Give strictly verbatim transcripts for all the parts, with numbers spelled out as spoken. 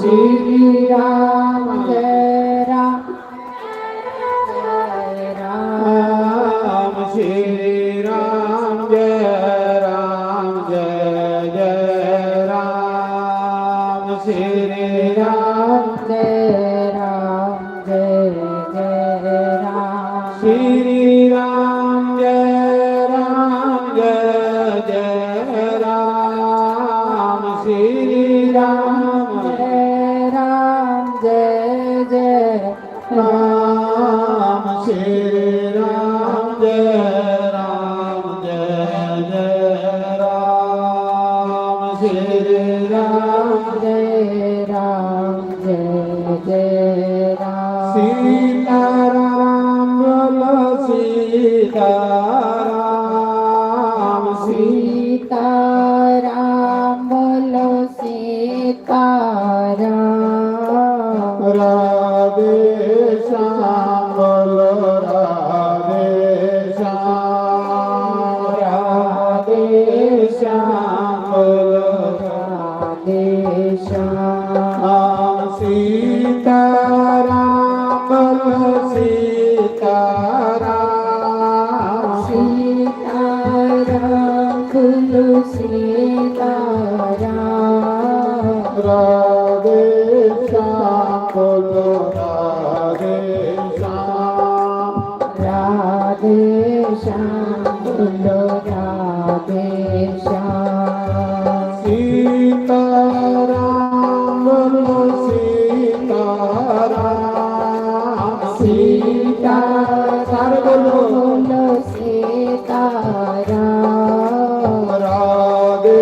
श्री राम जय राम जय राम श्री राम जय राम जय जय राम श्री राम जय राम जय जय राम श्री राम जय राम जय जय राम श्री राम जय राम जय जय राम श्री राम जय राम जय जय राम श्री राम जय राम जय जय राम सीताराम बोलो सीताराम सीताराम बोलो सीताराम राधे श्याम बोलो राधे श्याम राधे श्याम बोलो राधे श्याम सीताराम बोलो सीताराम सीताराम बोलो सीताराम राधे श्याम बोलो राधे श्याम राधे श्याम बोलो राधे श्याम सीताराम बोलो सीताराम सीता सारे बोलो बोलो सीताराम राधे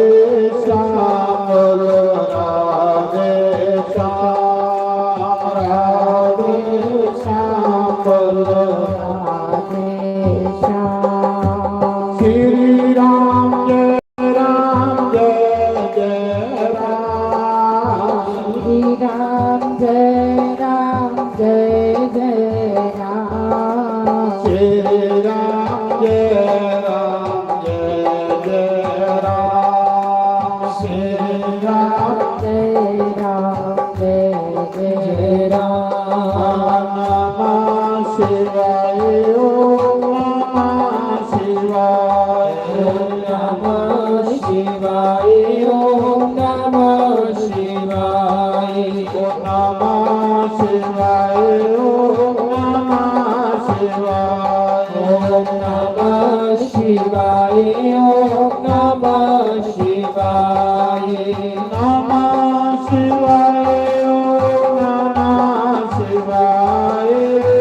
श्याम बोलो राधे श्याम राधे श्याम बोलो राधे श्याम श्री राम जय राम जय जय राम श्री राम जय राम जय जय राम श्री राम जय राम जय जय राम श्री राम जय राम जय जय राम नमः शिवाय ओम नमः शिवाय ओम नमः शिवाय ओम नमः शिवाय ओम नमः शिवाय ओम नमः शिवाय ओम नमः शिवाय ओम नमः शिवाय नमः शिवाय ओम नमः शिवाय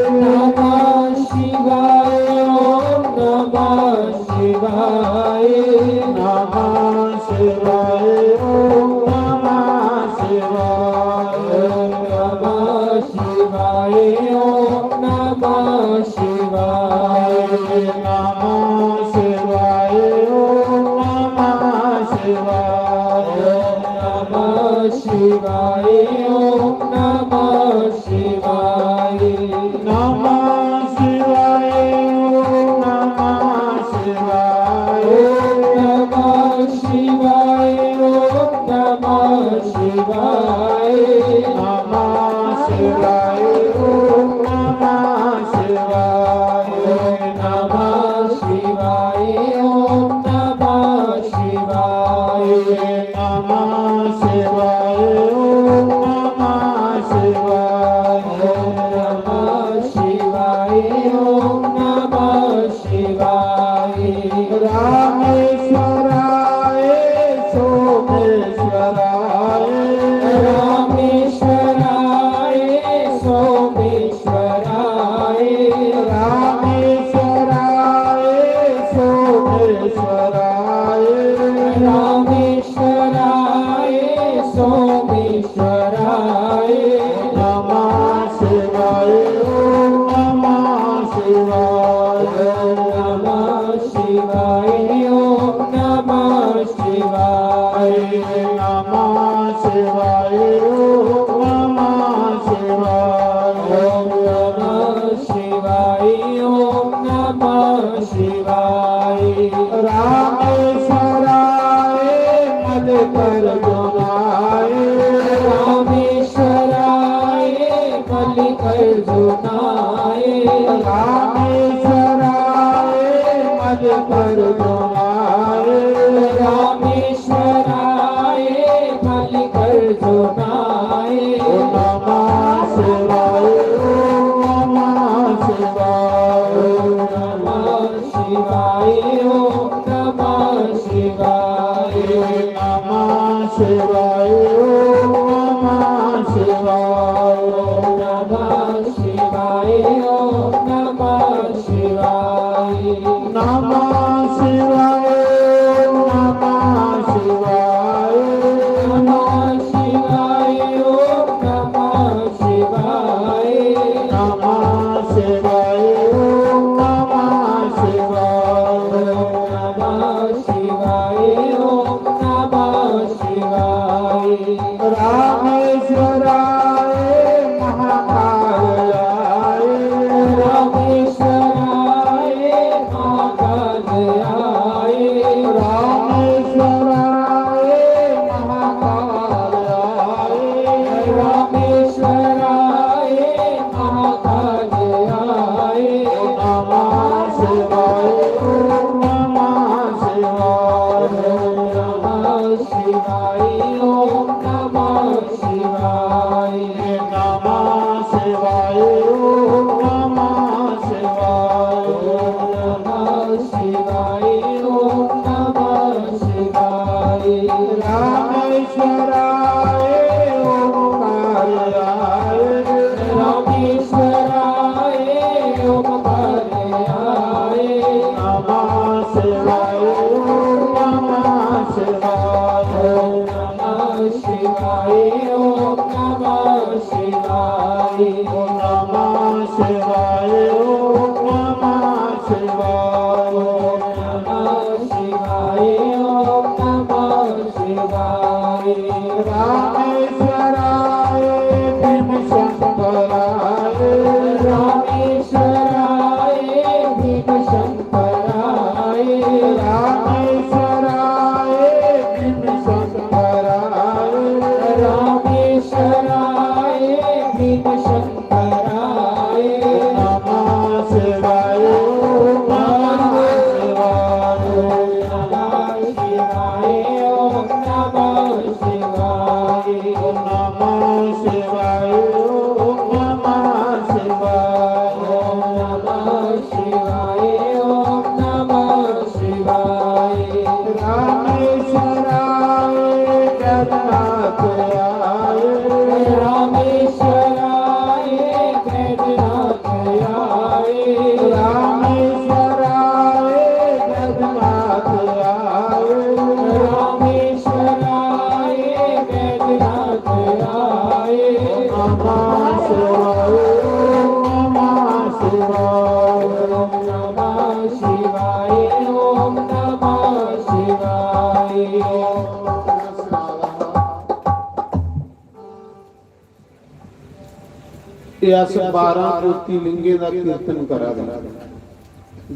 नमः शिवाय ओम नमः शिवाय नमः शिवाय ओम नमः शिवाय ओम नमः शिवाय ओम नमः शिवाय नमः शिवाय ओम नमः शिवाय ओम नमः शिवाय ओम नमः शिवाय नमः शिवाय ओम नमः शिवाय ओम नमः शिवाय ओम नमः शिवाय नमः शिवाय ओम नमः शिवाय नमः शिवाय ओम नमः शिवाय नमः शिवाय ओम नमः शिवाय ओम नमः शिवाय ओम नमः शिवाय रामेश्वराय सोमेश्वराय रामेश्वराय सोमेश्वराय रामेश्वराय सोमेश्वराय रामेश्वराय सोमेश्वराय नमः शिवाय ओम नमः शिवाय ओम नमः शिवाय ओम नमः शिवाय नमः शिवाय ओम नमः शिवाय ओम नमः शिवाय ओम नमः शिवाय रामेश्वराय मल्लिकार्जुनाय रामेश्वराय शिवाय, ओम नमः शिवाय। ओम नमः शिवाय, ओम नमः शिवाय। नमः शिवाय, ओम नमः शिवाय। नमः शिवाय, ओम नमः शिवाय। नमः शिवाय, ओम नमः शिवाय। नमः शिवाय, ओम नमः शिवाय। रामेश्वराय महाकालाय। रामेश्वराय महाकालाय। रामेश्वराय महाकालाय। रामेश्वराय महाकालाय। नमः शिवाय, ओम नमः शिवाय। नमः शिवाय, ओम नमः शिवाय। नमः शिवाय, ओम नमः शिवाय। नमः शिवाय, ओम नमः शिवाय। रामेश्वराय ओंकाराय। रामेश्वराय ओंकाराय। नमः शिवाय, ओम नमः शिवाय। ओम नमः शिवाय, ओम नमः शिवाय। ओम नमः शिवाय, ओम नमः शिवाय। ओम नमः शिवाय, ओम नमः शिवाय। रामेश्वराय भीम शंकराय। रामेश्वराय भीम शंकराय। रामेश्वराय भीम शंकराय। रामेश्वराय भीम शंकराय। नमः शिवाय, ओम नमः शिवाय। नमः शिवाय, ओम नमः शिवाय। ओम नमः शिवाय, ओम नमः शिवाय। ओम नमः शिवाय, ओम नमः शिवाय। रामेश्वराय बैजनाथाय। रामेश्वराय बैजनाथाय। रामेश्वराय बैजनाथाय। रामेश्वराय बैजनाथाय। नमः शिवाय, नमः शिवाय। नमः शिवाय, ओम नमः शिवाय। एह् अस बारां ज्योतिर्लिंगें दा कीर्तन करा दे आं।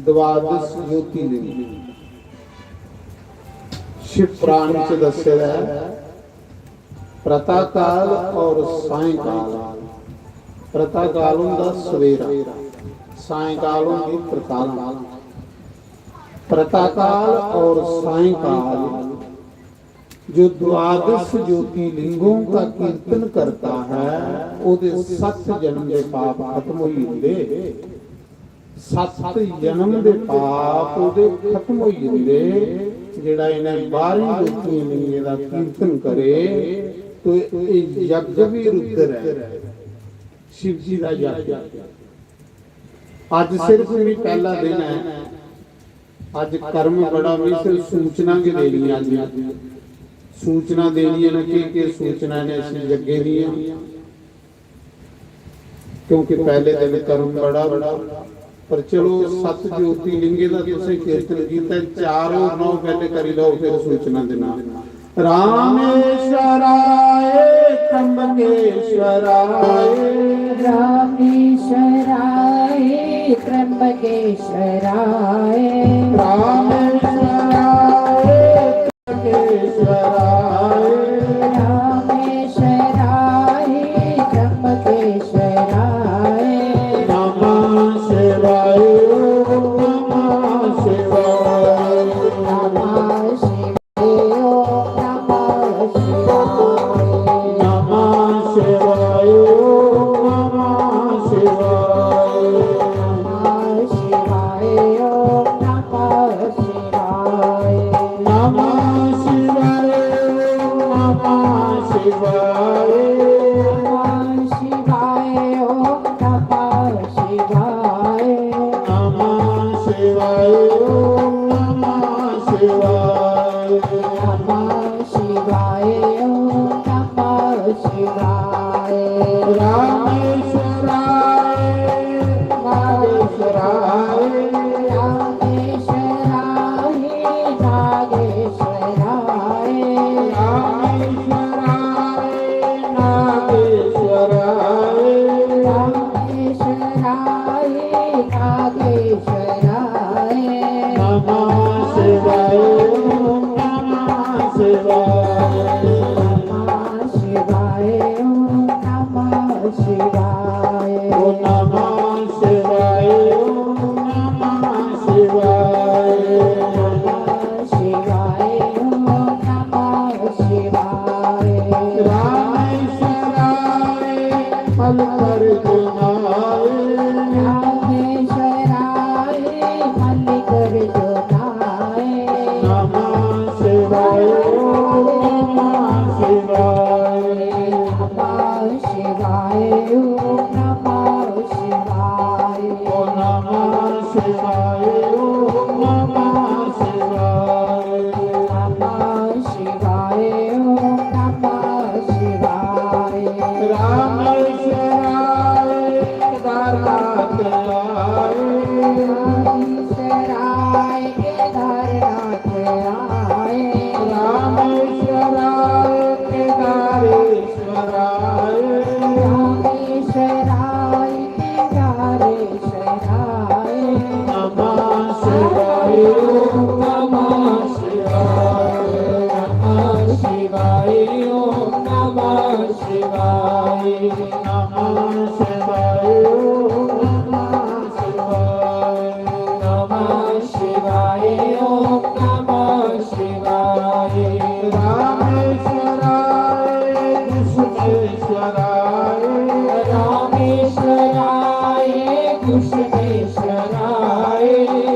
द्वादश ज्योतिर्लिंग शिव पुराण च दस्से दा ऐ। प्रातःकाल और सायंकाल। प्रातःकाल होंदा सवेरा, सायंकाल होंदी प्रताला। प्रातःकाल और सायंकाल जो द्वादश ज्योतिर्लिंगों का कीर्तन करता है, ओह्दे सत्त जन्म दे पाप खत्म होई जंदे। सत्त जन्म दे पाप ओह्दे खत्म होई जंदे। जेह्ड़ा इ'नें बाह्रें ज्योतिर्लिंगें दा कीर्तन करे, तो एह् यज्ञ बी रुद्र ऐ, शिव जी दा यज्ञ। अज्ज सिर्फ भी पैह्ला दिन ऐ। अज्ज कर्म बड़ा, में सिर्फ सूचना गै देनी ऐ। अज्ज सूचना देनी ऐ ना, केह् केह् सूचना ने इस यज्ञ दियां, क्योंकि पैह्ले दिन कर्म बड़ा, बड़ा। पर चलो, सत्त ज्योतिर्लिंगें दा तुसें कीर्तन कीता, चार होर नौ पैह्ले करी लैओ, फिर सूचना देना। रामेश्वराय त्र्यंबकेश्वराय। रामेश्वराय त्र्यंबकेश्वराय। रामेश्वराय त्र्यंबकेश्वराय। रामेश्वराय त्र्यंबकेश्वराय। नमः शिवाय, ओम नमः शिवाय। नमः शिवाय, ओम नमः शिवाय। नमः शिवाय, ओम नमः शिवाय। नमः शिवाय, ओम नमः शिवाय। शिवाय। नमः शिवाय, ॐ नमः शिवाय। नमः शिवाय, ॐ नमः शिवाय। नमः शिवाय, ॐ नमः शिवाय। रामेश्वराय नागेश्वराय। रामेश्वराय नागेश्वराय। रामेश्वराय नागेश्वराय। रामेश्वराय नागेश्वराय। नमः शिवाय, नमः शिवाय। नमः शिवाय, ॐ नमः शिवाय। ॐ नमः शिवाय, ॐ नमः शिवाय। नमः शिवाय, ॐ नमः शिवाय। रामेश्वराय मल्लिकार्जुनाय। रामेश्वराय मल्लिकार्जुनाय। नमः शिवाय, ॐ नमः शिवाय। नमः शिवाय, ॐ नमः शिवाय। ॐ नमः शिवाय, ॐ नमः शिवाय। नमः शिवाय, ॐ नमः शिवाय। रामेश्वराय केदारनाथ आए। रामेश्वराय केदारनाथ आए। रामेश्वराय केदारेश्वराय। रामेश्वराय केदारेश्वराय। नमः शिवाय, ॐ नमः शिवाय। नमः शिवाय, ॐ नमः शिवाय। नमः शिवाय, ॐ नमः शिवाय। नमः शिवाय, ॐ नमः शिवाय। रामेश्वराय कुशमेश्वराय। रामेश्वराय कुशमेश्वराय।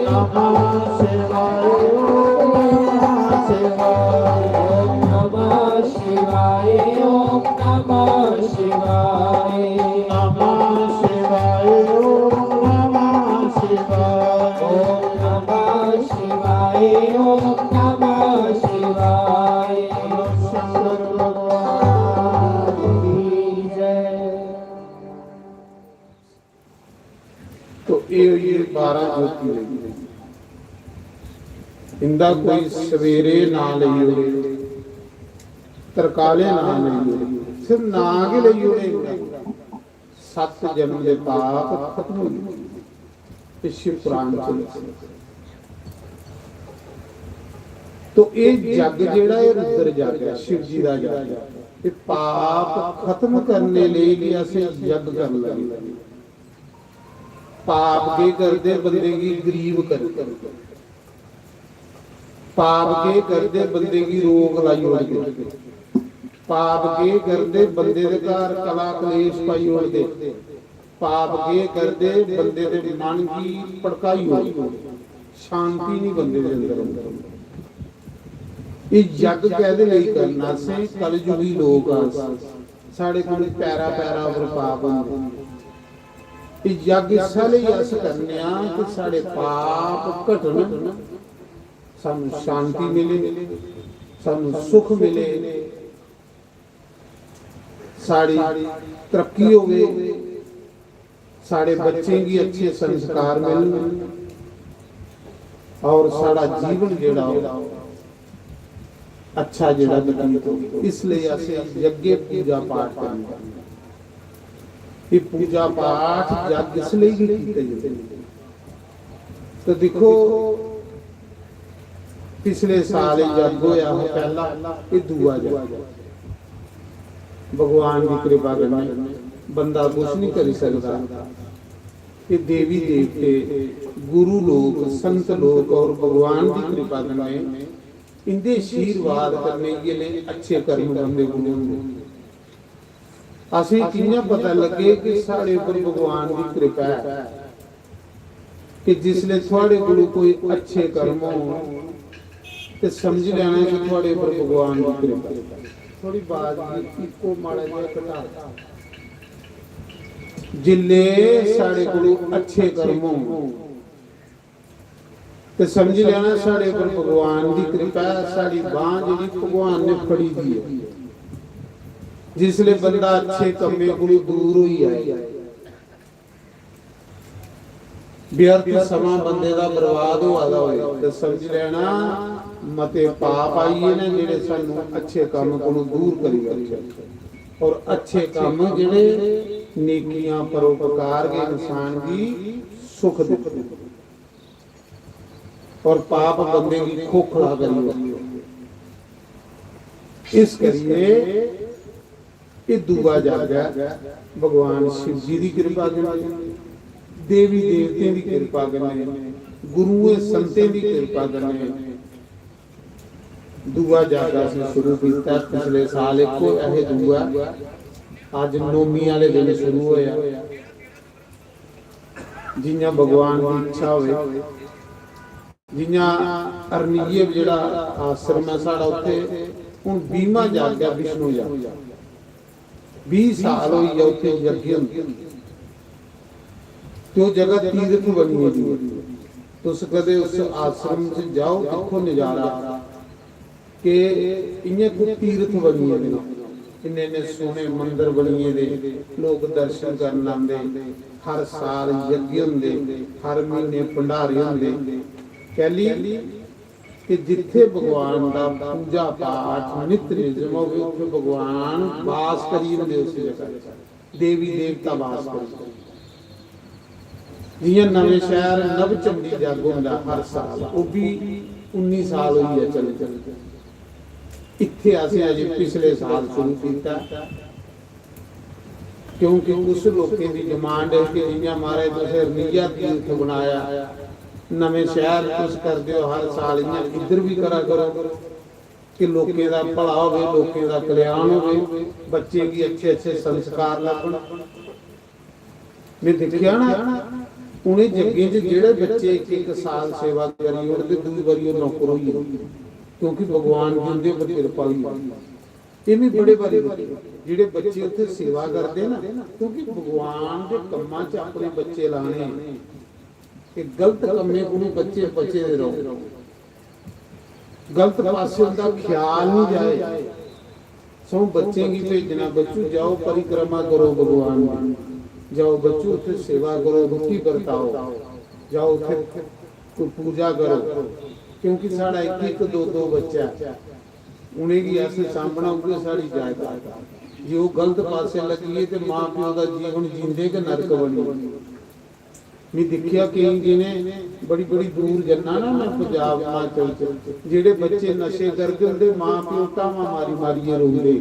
नमः शिवाय, ॐ नमः शिवाय। ॐ नमः शिवाय, ॐ नमः शिवाय। नमः शिवाय, ॐ नमः शिवाय। ॐ नमः शिवाय, ॐ नमः शिवाय। शंकर भगवान की जय। तो ये होई गे बारां ज्योतिर्लिंग। इंदा कोई सवेरे नां लेई ओड़े, तरकाले नां लेई ओड़े, सिर्फ नां गै लेई ओड़े इंदा, सत्त जन्म दे पाप खत्म होई गे। ते शिव पुराण च लिखे। तो ये जग जेड़ा ऐ, रुद्र जग ऐ, शिव जी दा जग ऐ। ते पाप खत्म करने लेई भी असें जग करन लगे। पाप केह् करदे? बंदे गी गरीब करदे। पाप केह् करदे? बंदे गी रोग लाई ओड़दे। पाप केह् करदे? बंदे दे घर कला कलेश पाई ओड़दे। पाप केह् करदे? बंदे दे मन गी भड़काई ओड़दे। शांति नहीं बंदे दे अंदर होंदी। ये जग कैह्दे लेई करना? असें कलयुगी लोक आं अस। साढ़े कोल पैरा पैरा पर पाप होंदे। ये जग इस्सै लेई अस करने आं कि साढ़े पाप घटन, सानू शांति मिले, सानू सुख मिले, साढ़ी तरक्की होवे, साढ़े बच्चें गी अच्छे संस्कार मिलन और साढ़ा जीवन जेह्ड़ा हो अच्छा जेह्ड़ा बतीत हो। इसलिए असें यज्ञ पूजा पाठ करना। ये पूजा पाठ जग इस लेई गै कीते जंदे। तो दिक्खो, पिछले साल एह् जग होया हा पैह्ला, एह् दूआ जग। भगवान दी कृपा कन्नै बंदा कुछ नहीं करी सकदा। एह् देवी देवते, गुरु लोक, संत लोक और भगवान दी कृपा कन्नै इंदे आशीर्वाद कन्नै इ'यै नेह् अच्छे कर्म बंदे कोल होंदे। असें कि'यां पता लग्गे कि साढ़े उप्पर भगवान दी कृपा ऐ? कि जिसले थुआड़े कोलों कोई अच्छे कर्म होन ते समझी लैना कि थुआड़े उप्पर भगवान दी कृपा ऐ। थोड़ी बात गी इक्को माड़ा जेहा घटा। जिल्ले साढ़े कोलों अच्छे कर्म होन ते समझी लैना साढ़े उप्पर भगवान दी कृपा ऐ, साढ़ी बांह जेह्ड़ी भगवान ने फड़ी दी ऐ। जिसले बंदा अच्छे कम्में कोलों दूर होई जाए, व्यर्थ समां बंदे दा बर्बाद होआ दा होए ते समझी लैना मते पाप आई गे न जेह्ड़े सानू अच्छे कम्म कोलों दूर करी बैठे। और अच्छे कम्म जेह्ड़े नेकियां परोपकार गै इंसान गी सुख दिंदे और पाप बंदे गी खोखला करी ओड़दे। इस करिए एह् दूआ जग ऐ भगवान शिव जी दी कृपा कन्नै, देवी देवतें दी कृपा कन्नै, गुरुएं संतें दी कृपा कन्नै दूआ जग असें शुरू कीता। पिछले साल इक होआ हे, दूआ अज्ज नौमी आह्ले दिन शुरू होआ। जि'यां भगवान दी इच्छा होए, जि'यां अरनिये जेह्ड़ा आश्रम ऐ साढ़ा, उत्थै हून बीहमां जग ऐ विष्णु जग। बीह साल होई गे उत्थै यज्ञ होंदे। ते ओह् जगह तीर्थ बनी गेदी ऐ। तुस कदें उस आश्रम च जाओ, दिक्खो नजारा कि इ'यां कोई तीर्थ बनी गेदे न। इन्ने इन्ने सोह्ने मंदर बनी गेदे, लोक दर्शन करन आंदे। हर साल यज्ञ होंदे, हर म्हीने भंडारे होंदे। कैली कि जित्थे भगवान दा पूजा पाठ नित्य निजम होवे, उत्थे भगवान वास करी जंदे उस जगह च, देवी देवता वास करी जंदे। जियां नवें शहर नव चंडी जग होंदा हर साल, ओह् बी उन्नी साल होई गे चलदे। इत्थे असें अजें पिछले साल शुरू कीता, क्योंकि कुछ लोकें दी डिमांड है कि जियां महाराज तुसें रनिया तीर्थ बनाया, नमें शहर तुस करदे हो हर साल, इयां इद्धर भी करा करो कि लोकें दा भला होवे, लोकें दा कल्याण होवे, बच्चे गी अच्छे अच्छे संस्कार लब्भन। में दिक्खेआ ना, उ'नें जग्गें च जेह्ड़े बच्चे इक इक साल सेवा करी ओड़दे, दूई बारी ओह् नौकर होई जंदे, क्योंकि भगवान दी उं'दे पर किरपा होई जंदी। एह् में बड़े बारी दिक्खेआ, जेह्ड़े बच्चे उत्थै सेवा करदे ना, क्योंकि भगवान दे कम्मां च अपने बच्चे लाने, ते गलत कम्में कोलू बच्चे बचे दे रहो, गलत पासे उं'दा ख्याल निं जाए। सौ बच्चें गी भेजना, "बच्चू जाओ परिक्रमा करो भगवान दी, जाओ बच्चू उत्थै सेवा करो, रुट्टी बरताओ, जाओ उत्थै कोई पूजा करो।" क्योंकि साढ़ा इक इक दो दो बच्चा ऐ, उ'नेंगी असें सांभना, उ'ऐ साढ़ी जायदाद ऐ। जे ओह् गलत पासे लग्गी गे ते मां प्यो दा जीवन जींदे गै नरक बनी। में दिक्खेआ केईं दिनें बड़ी बड़ी दूर जन्ना ना में पंजाब हिमाचल च, जेह्ड़े बच्चे नशे करदे उं'दे मां प्यो धावां मारी मारियै रोंदे,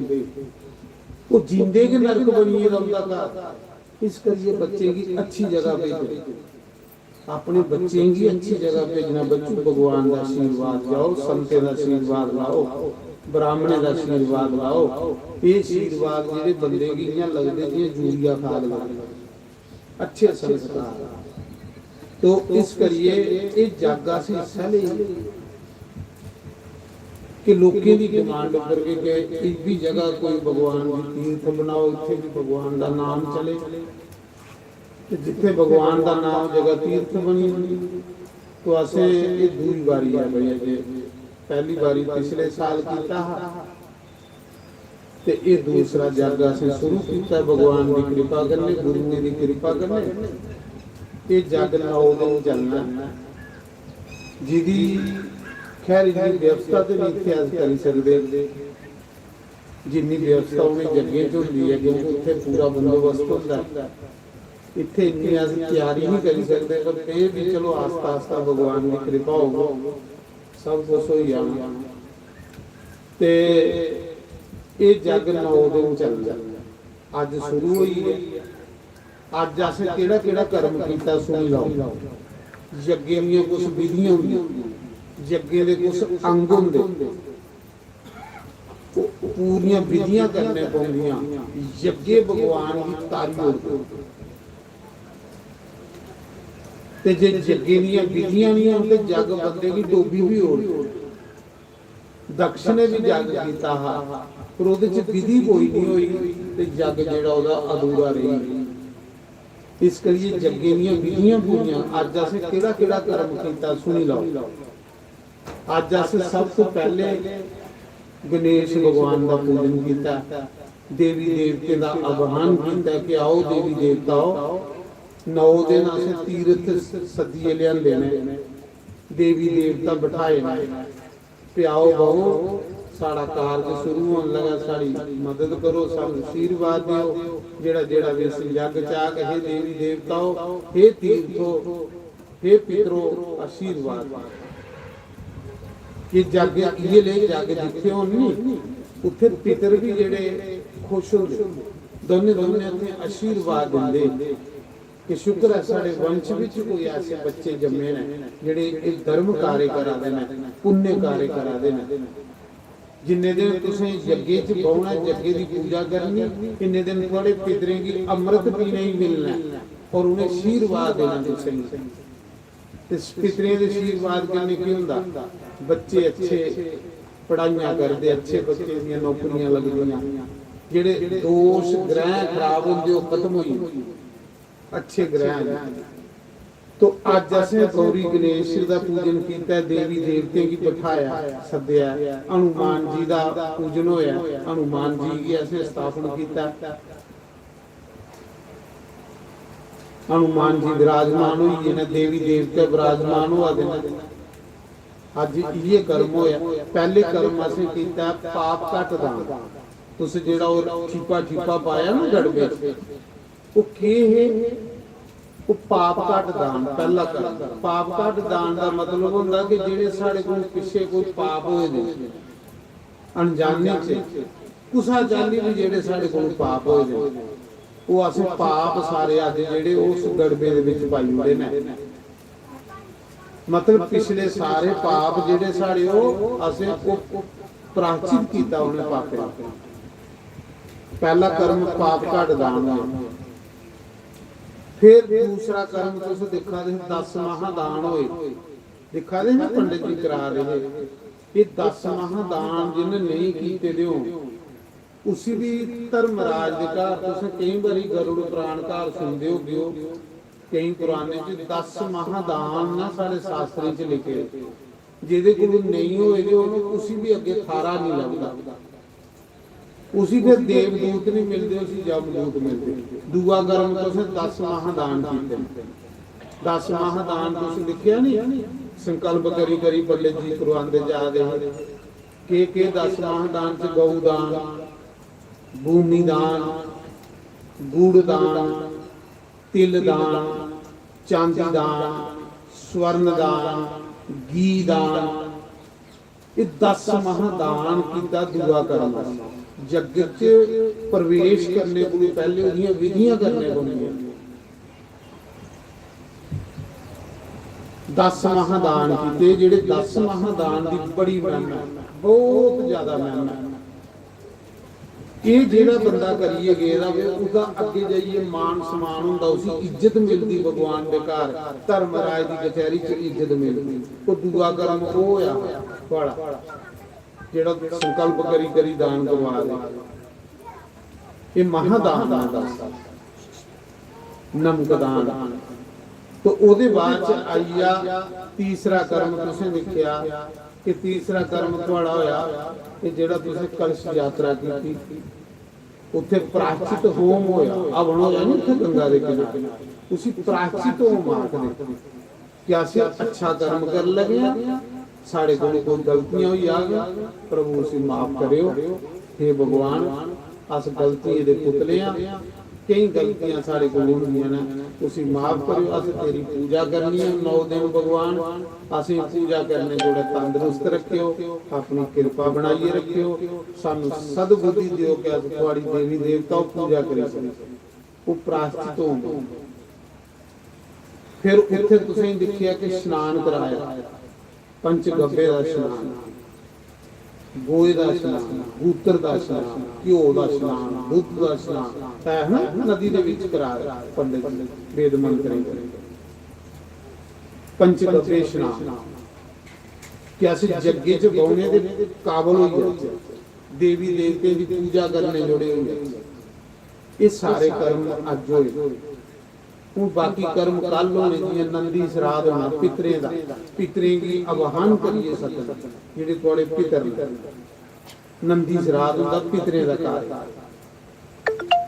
ओह् जींदे गै नरक बनियै रौंह्दा घर। इस करियै बच्चें गी अच्छी जगह भेजो, अपने बच्चें गी अच्छी जगह भेजना। बच्चों, भगवान दा आशीर्वाद लैओ, संतें दा आशीर्वाद लैओ, ब्राह्मणें दा आशीर्वाद लैओ। एह् आशीर्वाद जेह्ड़े बंदे गी इ'यां लगदे जि'यां यूरिया खाद लगदे। अच्छे संस्कार। तो इस करिए एह् जग अस इस्सै लेई कि लोकें दी डिमांड उप्पर के, के इस भी जगह कोई भगवान दी तीर्थ बनाओ, इत्थै भी भगवान दा नाम चले। ते जित्थै भगवान दा नाम जगह तीर्थ बनी, तो असें एह् दूई बारी ऐ भाई, अजे पैह्ली बारी पिछले साल कीता हा, ते एह् दूसरा जग असें शुरू कीता भगवान दी कृपा कन्नै, गुरुएं दी कृपा कन्नै। एह् जग नौ दिन चलना ऐ। जिदी खैर इन्नी व्यवस्था ते नहीं इत्थै अस करी सकदे, जिन्नी व्यवस्था उ'नें जग्गें च होंदी ऐ, क्योंकि उत्थै पूरा बंदोबस्त होंदा ऐ। इत्थै इन्नी अस त्यारी नहीं करी सकदे, पर फिर भी चलो आस्ता आस्ता भगवान दी कृपा होग, सब कुछ होई जाना। ते एह् जग नौ दिन चलना। अज्ज शुरू होई ऐ। अज्ज असें केह्ड़ा केह्ड़ा कर्म कीता सुनी लैओ। यज्ञें दियां कुछ विधियां होंदियां, यज्ञें दे कुछ अंग होंदे, ओह् पूरियां विधियां करने पौंदियां। यज्ञ भगवान दी तारी होंदी। ते जे यज्ञें दियां विधियां निं होन ते जग बंदे गी डोबी बी ओड़दे। दक्ष ने बी जग कीता हा, पर ओह्दे च विधि कोई निं होई ते जग जेह्ड़ा ओह्दा अधूरा रेही। इस करियै जग्गें दियां विधियां पूरियां। अज्ज असें केह्ड़ा केह्ड़ा कर्म कीता, सुनी लैओ। अज्ज अस सब तो पैह्ले गणेश भगवान दा पूजन कीता, देवी देवतें दा आह्वान कीता कि आओ देवी देवता, आओ। नौ दिन असें तीर्थ सद्दियै लेआंदे न, देवी देवता बठाए न, प्याओ बहो, साढ़ा कारज शुरू होन लगा, साढ़ी मदद करो, सानू आशीर्वाद देओ। जेह्ड़ा जेह्ड़ा बी इस यज्ञ च आग, हे देवी देवताओ, हे तीर्थो, हे पितरो, आशीर्वाद। ये जग, इये ले जग जित्थे होन नी, उत्थे पितर भी जेह्ड़े खुश होंदे, दोने दोने उत्थे आशीर्वाद दिंदे कि शुक्र ऐ साढ़े वंश विच कोई ऐसे बच्चे जम्मे न जेह्ड़े एह् धर्म कार्य करा दे न, पुण्य कार्य करा दे न। जिन्ने दिन तुसें यज्ञे च बौह्ना, यज्ञे दी पूजा करनी, इन्ने दिन थुआढ़े पितरें गी अमृत पीने गी मिलना ऐ और उ'नें आशीर्वाद देना तुसें गी। ते पितरें दे आशीर्वाद कन्नै केह् होंदा? बच्चे अच्छे पढ़ाइयां करदे, अच्छे बच्चे दियां नौकरियां लगदियां, जेह्ड़े दोष ग्रह खराब होंदे ओह् खत्म होई जंदे, अच्छे ग्रह न। तो अज्ज असें गौरी गणेश दा पूजन कीता, देवी देवतें गी बठाया, सद्देआ, हनुमान जी दा पूजन होया, हनुमान जी गी असें स्थापन कीता। हनुमान जी विराजमान होई गे न, देवी देवते विराजमान होआ दे न। अज्ज इये कर्म होया। पैह्ले कर्म असें कीता पाप घट दान। तुस जेह्ड़ा ओह् ठीपा ठीपा पाया ना डड़बे च, ओह् केह् हे? ओह् पाप घट दान, पैह्ला कर्म। पाप घट दान दा मतलब होंदा कि जेह्ड़े साढ़े कोल पिच्छे कोई पाप होए दे, अनजाने च कुसा चाल्ली बी जेह्ड़े साढ़े कोल पाप होए दे, ओह् असें पाप सारे अज्ज जेह्ड़े उस डड़बे दे बिच पाई ओड़े न। मतलब पिछले सारे पाप जेह्ड़े साढ़े, ओह् असें ओह् प्रायश्चित कीता उ'नें पापें दा। पैह्ला कर्म पाप घट दान होया। फिर दूसरा कर्म तुस दिक्खा दे हे, दस महादान होए। दिक्खा दे हे ना पंडित जी करा दे हे, एह् दस महादान जिन्ने नेईं कीते दे होन, उसी बी धर्मराज दे घर, तुसें केईं बारी गरुड़ पुराण घर सुनदे होगे ओ, केईं पुराने च दस महादान ना साढ़े शास्त्रें च लिखे दे, जेह्दे कोल नेईं होए दे होन, उसी बी अग्गें थाह्रा निं लभदा। उसी फिर देवदूत निं मिलदे, उसी यमदूत मिलदे। दूआ कर्म तुसें दस महादान कीते न। दस महादान तुस लिखेआ निं, संकल्प करी करी पंडित जी करवांदे जा दे हे। केह् केह् दस महादान च? गौ दान, भूमि दान, गुड़ दान, तिल दान, चांदी दान, स्वर्ण दान, घी दान। एह् दस महादान कीता दूआ कर्म। जग च प्रवेश करने कोला पैह्ले ओह्दियां विधियां करने पौंदियां। दस महादान कीते, जेह्ड़े दस महादान दी बड़ी महिमा ऐ, बहुत ज्यादा महिमा ऐ। एह् जेह्ड़ा बंदा करियै गेदा होऐ, ओह्दा अग्गें जाइयै मान सम्मान होंदा, उसी इज्जत मिलदी भगवान दे घर, धर्मराज दी कचैरी च इज्जत मिलदी। ओह् दूआ कर्म ओह् होआ थुआढ़ा, जेह्ड़ा संकल्प करी करी दान करवा दे। एह् महादान ऐ, दस। नमकदान। तो ओह्दे बाद च आई गेआ तीसरा कर्म, तुसें दिक्खेआ कि तीसरा कर्म थुआढ़ा होया कि जेह्ड़ा तुसें कलश यात्रा कीती, उत्थे प्रायश्चित होम होया, हवन होया ना उत्थे गंगा दे किनारे, उसी प्रायश्चित होम आखदे। कि अस अच्छा कर्म कर लगे आं, साढ़े कोल कोई गलतियां होई जाग, प्रभु उसी माफ करेओ। हे भगवान, अस गलतियें दे पुतले आं, केईं गलतियां साढ़े कोल होंदियां न, उसी माफ करेओ। अस तेरी पूजा करनी ऐ नौ दिन भगवान, असें पूजा करने जोड़े तंदरुस्त रखेओ, अपनी किरपा बनाइयै रखेओ, सानू सद्बुद्धि दिओ कि अस थुआड़ी देवी देवता पूजा करी सको। ओह् प्रायश्चित होम। फिर उत्थे तुसें दिक्खेआ कि स्नान कराया, पंच गब्बे दा स्नान, गोहे दा स्नान, गूत्र दा स्नान, घ्यो दा स्नान, दुद्ध दा स्नान, है ना, नदी दे विच कराया पंडित जी, वेद मंत्रें कन्नै। पंच गब्बे स्नान। कि अस जग्गे च बौह्ने दे काबल होई जाचै, देवी देवतें दी पूजा करने जोड़े होई जाचै। एह् सारे कर्म अज्ज होए। हून बाकी कर्म कल होने, जि'यां नंदी सराध होना पितरें दा, पितरें गी आवाहन करियै सद्दना, जेह्ड़े थुआढ़े पितर न। नंदी सराध होंदा पितरें दा कार्य।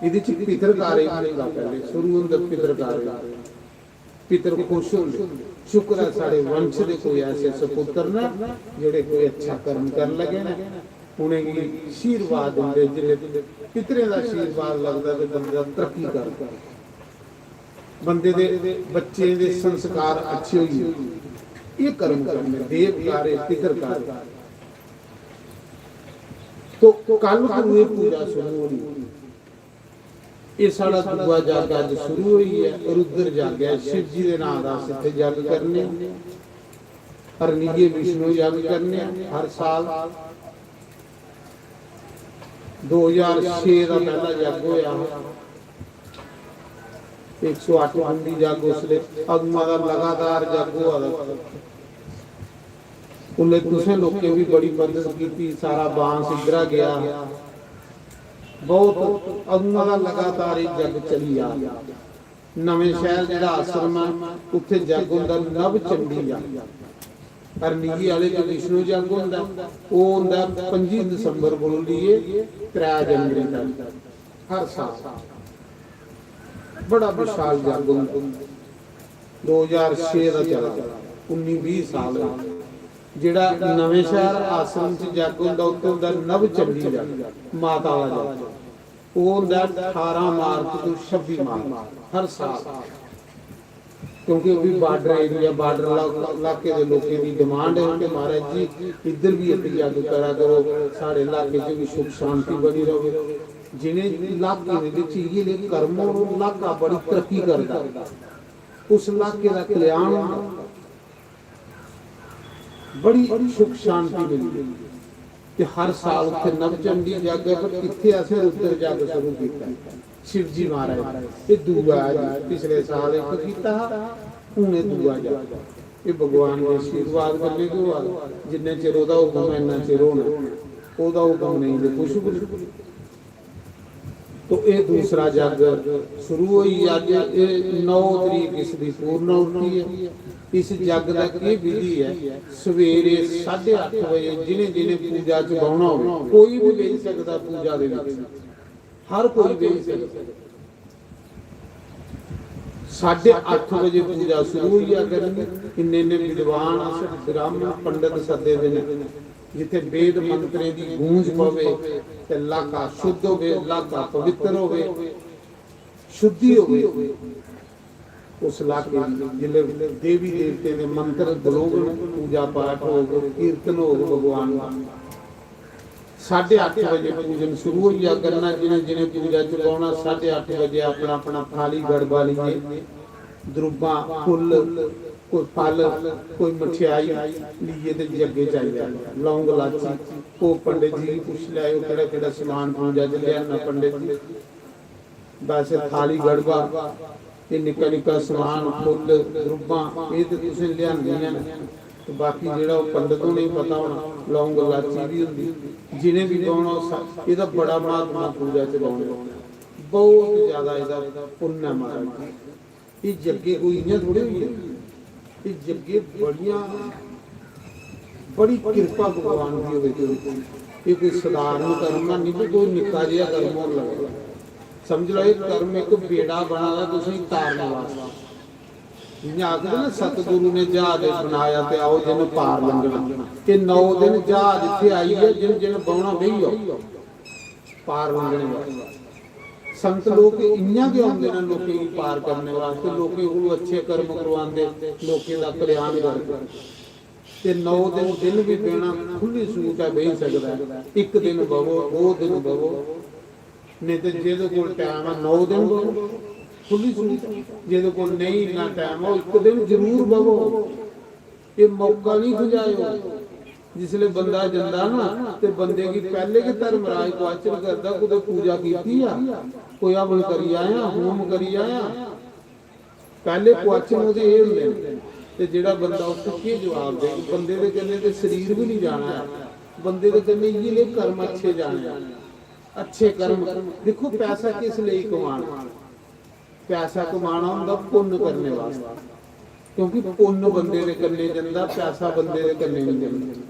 एह्दे च पितर कार्य बी होंदा, पैह्ले शुरू होंदा पितर कार्य। पितर खुश होंदे, शुक्र ऐ साढ़े वंश दे कोई ऐसे सपुत्र न जेह्ड़े कोई अच्छा कर्म कर लगे न। उ'नेंगी आशीर्वाद दिंदे, जिसले पितरें दा आशीर्वाद लगदा ते बंदा तरक्की करदा। बंदे दे बच्चें दे संस्कार अच्छे होई गे। एह् कर्म करने, देव कार्य, पितर कार्य। तो कल कोला एह् पूजा शुरू होनी। एह् साढ़ा दूआ जग अज्ज शुरू होई ऐ। रुद्र जग ऐ, शिव जी दे नांऽ दा अस इत्थै जग करने आं। हरनिये विष्णु जग करने आं हर साल। दो ज्हार छे दा पैह्ला जग होआ हा। इक सौ अट्ठ कुंडी जग उसलै, अदूं दा लगातार जग होआ दा। उसलै तुसें लोकें बी बड़ी मदद कीती, सारा बांस इद्धरा गेआ। बहुत अदूं दा लगातार एह् जग चली आ। नमें शैह्र जेह्ड़ा आश्रम ऐ, उत्थै जग होंदा नव चंडी जग। हरनिये आह्ले च विष्णु जग होंदा, ओह् होंदा पंजी दिसंबर कोला लेइयै त्रै जनवरी तक हर साल। बड़ा विशाल जग होंदा। दो ज्हार छे दा चला दा, उन्नी बीह् साल होए। जेह्ड़ा नमें शैह्र आश्रम च जग होंदा, उत्थै होंदा नव चंडी जग, माता दा जग। ओह् होंदा ठारां मार्च तों छब्बी मार्च हर साल, क्योंकि ओह् बी बार्डर एरिया, बार्डर इलाके दे लोकें दी डिमांड ऐ कि महाराज जी, इद्धर बी इक जग करा करो, साढ़े इलाके च बी सुख शांति बनी र'वै। जि'नें इलाकें दे बिच इ'यै नेह् कर्म होन, ओह् इलाका बड़ी तरक्की करदा। उस इलाके दा कल्याण होंदा, बड़ी सुख शांति मिलदी। ते हर साल उत्थै नवचंडी जग ऐ, पर इत्थै असें रुद्र जग शुरू कीता। शिव जी महाराज, एह् दूआ ऐ जी, पिछले साल इक कीता हा, हून एह् दूआ जग। एह् भगवान दे आशीर्वाद कन्नै गै होआ दा। जिन्ने चिर ओह्दा हुकम ऐ, इन्ना चिर होना। ओह्दा हुकम नेईं ते कुछ बी नेईं। तो एह् दूसरा जग शुरू होई गेआ। अज्ज एह् नौ तरीक इसदी पूर्णाहुति ऐ। इस जग दा केह् विधि ऐ? सवेरे साढ़े अट्ठ बजे जि'नें जि'नें पूजा च बौह्ना होवे, कोई बी बेही सकदा पूजा दे बिच, हर कोई बेही सकदा। साढ़े अट्ठ बजे पूजा शुरू होई जा करनी। इन्ने इन्ने विद्वान अस ब्राह्मण पंडित सद्दे दे न, जित्थै वेद मंत्रें दी गूंज पवे ते लाका शुद्ध होवे, लाका पवित्र होवे, शुद्धि होवे। उस लाके दी जिसलै देवी देवतें दे मंत्र बलोगन, पूजा पाठ होग, कीर्तन होग भगवान दा, साढ़े अट्ठ बजे पूजन शुरू होई जा करना। जि'नें जि'नें पूजा च बौह्ना, साढ़े अट्ठ बजे अपना अपना थाली गड़बा लेइयै, द्रुब्बां, फुल्ल, कोई फल, कोई मठेआई लेइयै ते जग्गे च आई जाना। लौंग लाची, ओह् पंडित जी गी पुच्छी लैएओ, केह्ड़ा केह्ड़ा समान पूजा च लेआना पंडित जी। वैसे थाली गड़बा, एह् निक्का निक्का समान, फुल्ल, द्रुब्बां, एह् ते तुसें लेआनियां न। ते बाकी जेह्ड़ा ओह् पंडित होने गी पता होना, लौंग लाची बी होंदी। जि'नें बी बौह्ना, ओह् सा-, एह्दा बड़ा म्हत्तव ऐ पूजा च बौह्ने दा। बहुत ज्यादा एह्दा पुन्न ऐ महाराज जी। एह् जग्गे कोई इ'यां थोड़े होई गे। एह् जग्गे बड़ियां, बड़ी किरपा भगवान दी होवे कोई। एह् कोई सधारण कर्म निं, ते कोई निक्का जेहा कर्म होन लगदा। समझ लैओ, एह् कर्म इक बेड़ा बना दा तुसेंगी तारने वास्तै। जि'यां आखदे ना, सतगुरु ने ज्हाज बनाया ते आओ जिन पार लंघना। ते नौ दिन ज्हाज इत्थै आई गेआ, जिन जिन बौह्ना बेही जाओ, पार लंघने वास्तै। संत लोक इ'यां गै औंदे न लोकें गी पार करने वास्तै, लोकें कोलू अच्छे कर्म करवांदे, लोकें दा कल्याण करदे। ते नौ दिन, दिन बी बौह्ना, खु'ल्ली सूट ऐ, बेही सकदा ऐ। इक दिन बवो, दो दिन बवो, नेईं ते जेह्दे कोल टैम ऐ, नौ दिन बवो, खु'ल्ली सूट ऐ। जेह्दे कोल नेईं इन्ना टैम ऐ, ओह् इक दिन जरूर बवो। एह् मौका निं खुंझाएओ। जिसलै बंदा जंदा ना, ते बंदे गी पैह्ले गै धर्मराज क्वेश्चन करदा, "कुतै पूजा कीती आ? कोई हवन करी आया, होम करी आया?" पैह्ले क्वेश्चन ओह्दे एह् होंदे न। ते जेह्ड़ा बंदा उसी केह् जवाब देग? बंदे दे कन्नै ते शरीर बी निं जाना ऐ, बंदे दे कन्नै इ'यै नेह् कर्म अच्छे जाने ऐ, अच्छे कर्म। दिक्खो, पैसा किस लेई कमाना? पैसा कमाना होंदा पुन्न करने वास्तै, क्योंकि पुन्न बंदे दे कन्नै जंदा, पैसा बंदे दे कन्नै निं जंदा।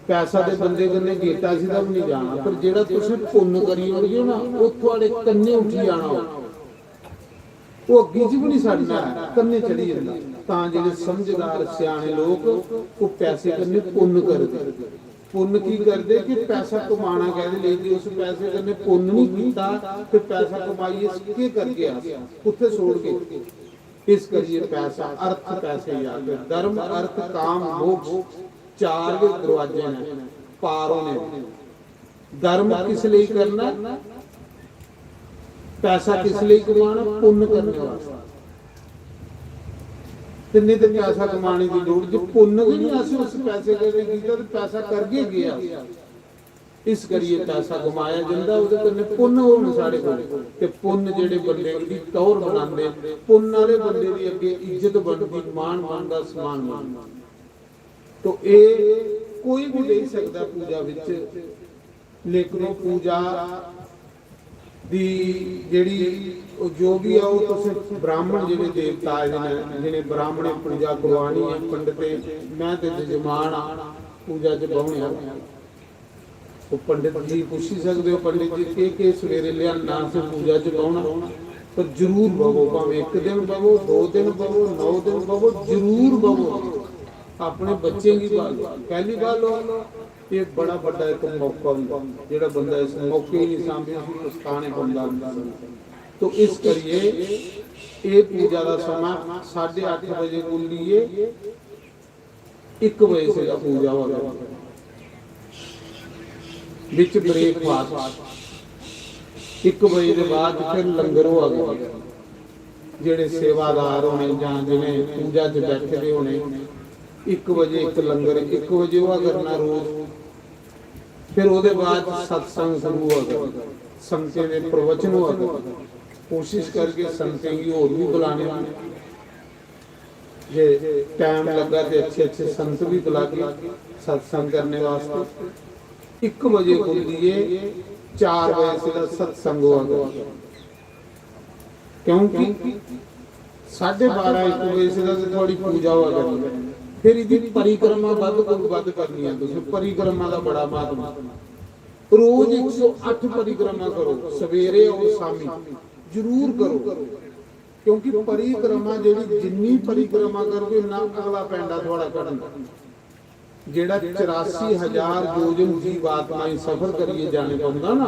पैसा ते बंदे कन्नै गेटा सिद्धा बी निं जाना, पर जेह्ड़ा तुसें पुन्न करी ओड़गे ना, ओह् थुआढ़े कन्नै उठी जाना होग। ओह् अग्गी च बी निं सड़ना ऐ, कन्नै चढ़ी जंदा। तां जेह्ड़े समझदार स्याने लोक, ओह् पैसे कन्नै पुन्न करदे। पुन्न की करदे? कि पैसा कमाना कैह्दे लेई? जे उस पैसे कन्नै पुन्न निं कीता, ते पैसा कमाइयै केह् करगे अस? कुत्थै सोड़गे? इस करियै पैसा, अर्थ पैसे गी आखदे। धर्म, अर्थ, काम, मोक्ष, चार गै दरोआजे न पार होने दे। धर्म किस लेई करना? पैसा किस लेई कमाना? पुन्न करने वास्तै। ते नेईं ते पैसा कमाने दी लोड़, जे पुन्न गै निं अस उस पैसे कन्नै कीता, ते पैसा करगे केह् अस? इस करियै पैसा कमाया जंदा, ओह्दे कन्नै पुन्न होन साढ़े कोल, ते पुन्न जेह्ड़े बंदे दी टौह्र बनांदे, पुन्न आह्ले बंदे दी अग्गें इज्जत बनदी, मान बनदा, सम्मान बनदा। तो एह् कोई बी देई सकदा पूजा बिच, लेकिन ओह् पूजा दी जेह्ड़ी ओह् जो बी ऐ, ओह् तुसें ब्राह्मण जेह्ड़े देवता आए दे न, जि'नें ब्राह्मणें पूजा करवानी ऐ, पंडितें, में ते जजमान आं पूजा च बौह्ने आह्ला। ओह् पंडित जी पुच्छी सकदे ओ, "पंडित जी, केह् केह् सवेरे लेआना असें पूजा च बौह्ना?" पर जरूर बवो, भामें इक दिन बवो, दो दिन बवो, नौ दिन बवो, जरूर बवो। अपने बच्चें गी पालो, कैह्ली पालो? एह् बड़ा बड्डा इक मौका होंदा, जेह्ड़ा बंदा इस मौके गी निं सांभे, उसी पछताने पौंदा। तो इस करियै एह् पूजा दा समां साढ़े अट्ठ बजे कोला लेइयै इक बजे सिद्धा पूजा होआ करदी। बिच ब्रेकफास्ट, इक बजे दे बाद फिर लंगर होआ करदा। जेह्ड़े सेवादार होने जां जि'नें पूजा च बैठे दे होने, इक बजे इक लंगर, इक बजे होआ करना रोज। फिर ओह्दे बाद सत्संग शुरू होआ करदा, संतें दे प्रवचन होआ करदे। कोशिश करगे संतें गी होर बी बुलाने दी। जे टाइम लग्गा ते अच्छे अच्छे संत बी बुलागे सत्संग करने वास्तै। इक बजे कोला लेइयै चार बजे सिद्धा सत्संग होआ करदा, क्योंकि साढ़े बारां इक बजे सिद्धा ते थुआढ़ी पूजा होआ करनी। फिर एह्दी परिक्रमा बद्ध कोला बद्ध करनी ऐ तुसें, परिक्रमा दा बड़ा म्हत्तव। रोज इक सौ अट्ठ परिक्रमा करो, सवेरे और शामी जरूर करो। क्योंकि परिक्रमा जेह्ड़ी, जिन्नी परिक्रमा करगे, उन्ना अगला पैंडा थुआढ़ा घटना। जेह्ड़ा चरासी हजार योजन जीवात्मा गी सफर करियै जाने पौंदा ना,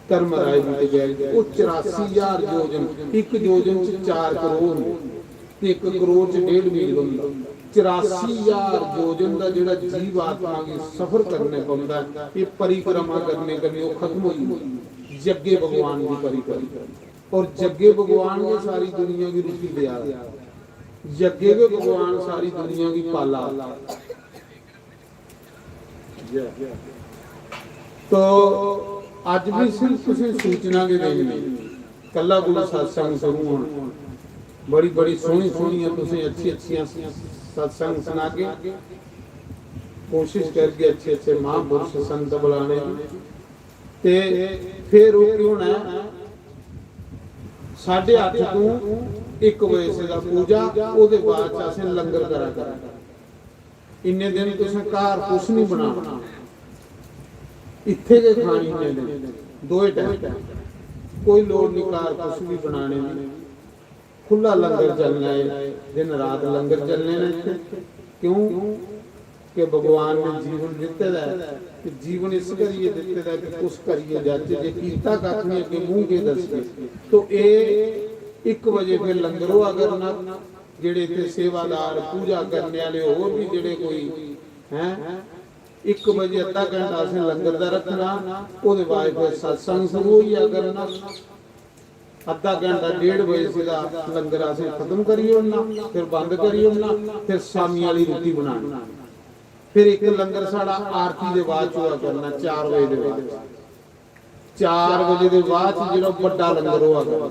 धर्मराज जी ते गैल, ओह् चरासी हजार योजन, इक योजन च चार करोड़ होंदे, ते इक करोड़ च डेढ़ मील होंदा। चरासी हजार योजन दा जेह्ड़ा जीवात्मा गी सफर करने पौंदा ऐ, एह् परिक्रमा करने कन्नै ओह् खत्म होई जंदी। जग्गे भगवान दी परिक्रमा। और जग्गे भगवान गै सारी दुनिया गी रुट्टी देआ दा। जग्गे गै भगवान सारी दुनिया गी पाला दा। तो अज्ज भी सिर्फ तुसें सूचना गै देनी ऐ। कल्ला कोला सत्संग शुरू होना। बड़ी, बड़ी सोहनी, सोहनियां तुसें अच्छी, अच्छियां सत्संग सनागे। कोशिश करगे अच्छे, अच्छे महापुरुष संत बुलाने दी। ते फिर ओह् केह् होना ऐ, साढ़े अट्ठ तों इक बजे सिद्धा पूजा, ओह्दे बाद च असें लंगर करा करना। इन्ने दिन तुसें घर कुछ निं बनाना, इत्थै गै खानी इन्ने दिन, दोए टैम। कोई लोड़ निं घर कुछ बी बनाने दी। खु'ल्ला लंगर चलना ऐ, दिन रात लंगर चलने न इत्थै। क्यों? कि भगवान ने जीवन दित्ते दा ऐ, ते जीवन इस करियै दित्ते दा ऐ कि कुछ करियै जाचै, जे कीता कक्ख निं, अग्गें मूंह केह् दसगे? तो एह् इक बजे फिर लंगर होआ करना। जेह्ड़े इत्थै सेवादार, पूजा करने आह्ले, होर बी जेह्ड़े कोई हैं, इक बजे अद्धा घैंटा असें लंगर दा रक्खना, ओह्दे बाद फिर सत्संग शुरू होई जा करना। अद्धा घैंटा, डेढ़ बजे सिद्धा लंगर असें खत्म करी ओड़ना, फिर बंद करी ओड़ना, फिर शामी आह्ली रुट्टी बनानी। फिर इक लंगर साढ़ा आरती दे बाद च होआ करना, चार बजे दे बाद। चार बजे दे बाद च जेह्ड़ा बड्डा लंगर होआ करना,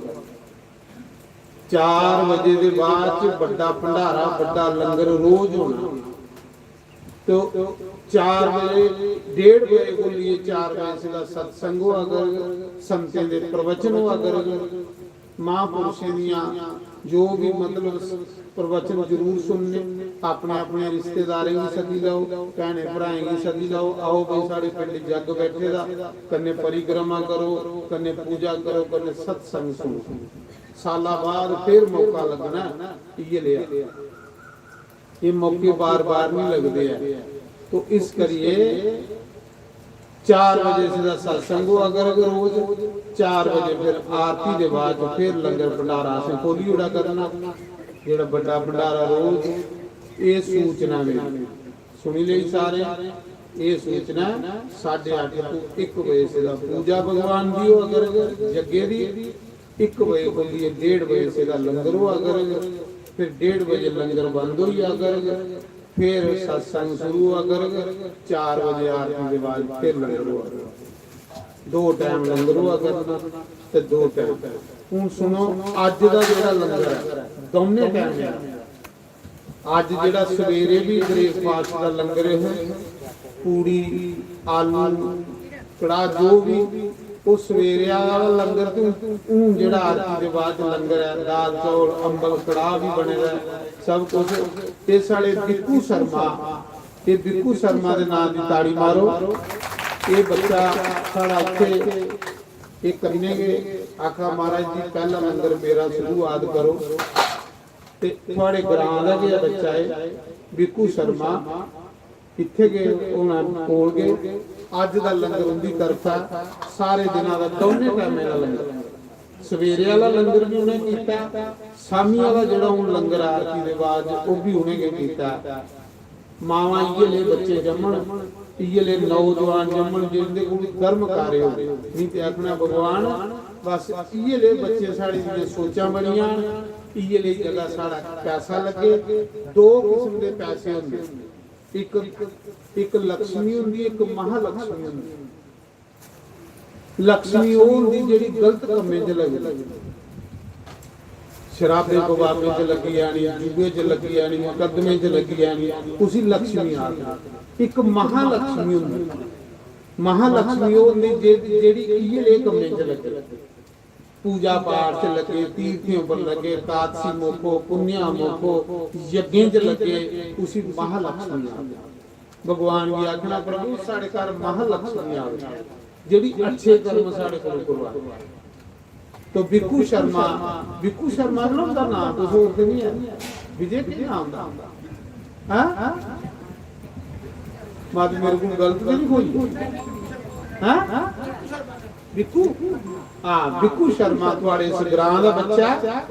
चार बजे दे बाद च बड्डा भंडारा, बड्डा लंगर रोज होना। तो चार बजे, डेढ़ बजे को लिए चार बजे सीधा सत्संग हुआ करग, संतें दे प्रवचन हुआ करग, महापुरुषें दियां जो भी, मतलब, प्रवचन जरूर सुनने। अपने अपने रिश्तेदारें गी सद्दी लैओ, भैनें भ्राएं गी सद्दी लैओ, आओ भाई, साढ़े पिंड जग बैठे दा, कन्नै परिक्रमा करो, कन्नै पूजा करो, कन्नै सत्संग सुनो। साला बाद फिर मौका लगना इयै लेआ। ये मौके बार बार नहीं लगदे ऐ। तो इस करिए चार बजे सीधा सत्संग हुआ करग रोज, चार बजे फिर आरती दे बाद फिर लंगर भंडारा असें खोली ओड़ा करना, जेड़ा बड्डा भंडारा रोज। ये सूचना मेरी सुनी लेई सारे। ये सूचना साढ़े अट्ठ तो एक बजे सीधा पूजा भगवान दी हुआ करग, जग्गे दी। एक बजे को लिए डेढ़ बजे सीधा लंगर हुआ करग, फिर डेढ़ बजे लंगर बंद हो जा करग, फिर सत्संग शुरू हुआ करग, चार बजे आरती के बाद फिर लंगर हुआ करग। दो टाइम लंगर हुआ करना ते दो टाइम। हूँ सुनो, अज का जोड़ा लंगर है, दोनों टाइम, अज जेड़ा सवेरे भी ब्रेकफास्ट का लंगर है, पूड़ी, आलू, कड़ाह, जो भी, वो सवेरे आह्ला लंगर ते हून जेड़ा आरती दे बाद लंगर है, दाल चौल, अंबल, कड़ाह भी बने दा है, सब कुछ। ये साढ़े बिक्कू शर्मा, ये बिक्कू शर्मा दे नां दी ताड़ी मारो। ये बच्चा साढ़ा इत्थे, ये कन्ने गै आखा, "महाराज जी, पहला लंगर मेरा शुरुआत करो।" ते थुआड़े ग्रां दा गै बच्चा है बिक्कू शर्मा, इत्थे गै होना कोल गै। अज दा लंगर उंदी तरफा, सारे दिना दा, दौनें टाइमें दा लंगर, सवेरे आह्ला लंगर भी उ'नें कीता, शामी आह्ला जेह्ड़ा हून लंगर आरती दे बाद ओह् भी उ'नें गै कीता। मावां इ'यै ले बच्चे जम्मन, इ'यै ले नौजवान जम्मन, जिंदे कोल धर्म कार्य होवे। नहीं ते आखना, "भगवान, बस इ'यै ले बच्चे साढ़ी दियां सोचां बनी जान, इ'यै ले जगह साढ़ा पैसा लग्गे।" दो किस्म दे पैसे होंदे, इक, इक लक्ष्मी होंदी, इक महालक्ष्मी होंदी। लक्ष्मी ओह् होंदी जेह्ड़ी गलत कम्में च लगदी, शराबे कबाबें च लग्गी जानी, जुए च लग्गी जानी, मुकदमे च लग्गी जानी, उसी लक्ष्मी आखदे। इक महालक्ष्मी होंदी, महालक्ष्मी ओह् होंदी जे-, जेह्ड़ी इ'यै लेह् कम्में च लग्गी, पूजा पाठ च लग्गे, तीर्थें उप्पर लग्गे, कादसी मोखो, पुण्या मोखो, यज्ञें च लग्गे, उसी महालक्ष्मी आखदे। भगवान गी आखना, "प्रभु, साढ़े घर महालक्ष्मी आवे, जेह्ड़ी अच्छे कर्म साढ़े कोल करवाए।" तो बिक्कू शर्मा, बिक्कू शर्मा ना उंदा नाम, तुस होर ते नहीं है, विजय केह् नाम दा? हैं? मत मेरे को गलत तो नहीं कोई? हैं? बिक्कू? हाँ, बिक्कू शर्मा थुआड़े इस ग्रां दा बच्चा है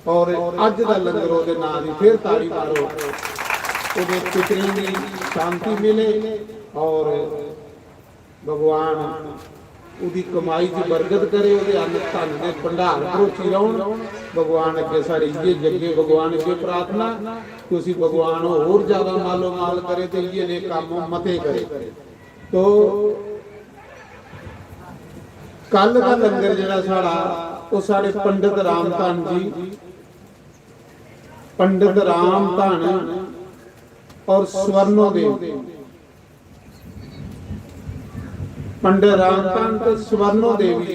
और अज दा लंगर ओदे नां दी फिर ताड़ी मारो। ओदे पितरें गी शांति मिले और भगवान ओदी कमाई च बरकत करे, ओदे अन्न धन दे भंडार भरोची रौहन। भगवान अग्गे साढ़े इ'यै जग्गे, भगवान अग्गे प्रार्थना कि उसी भगवान होर ज्यादा मालो माल करे ते इ'यै नेह् कम्म मते करे। तो कल दा लंगर जेह्ड़ा साढ़ा, ओह् साढ़े पंडित राम धन जी, पंडित राम धन और स्वर्णो देव, पंडित राम धन ते स्वर्णो देवी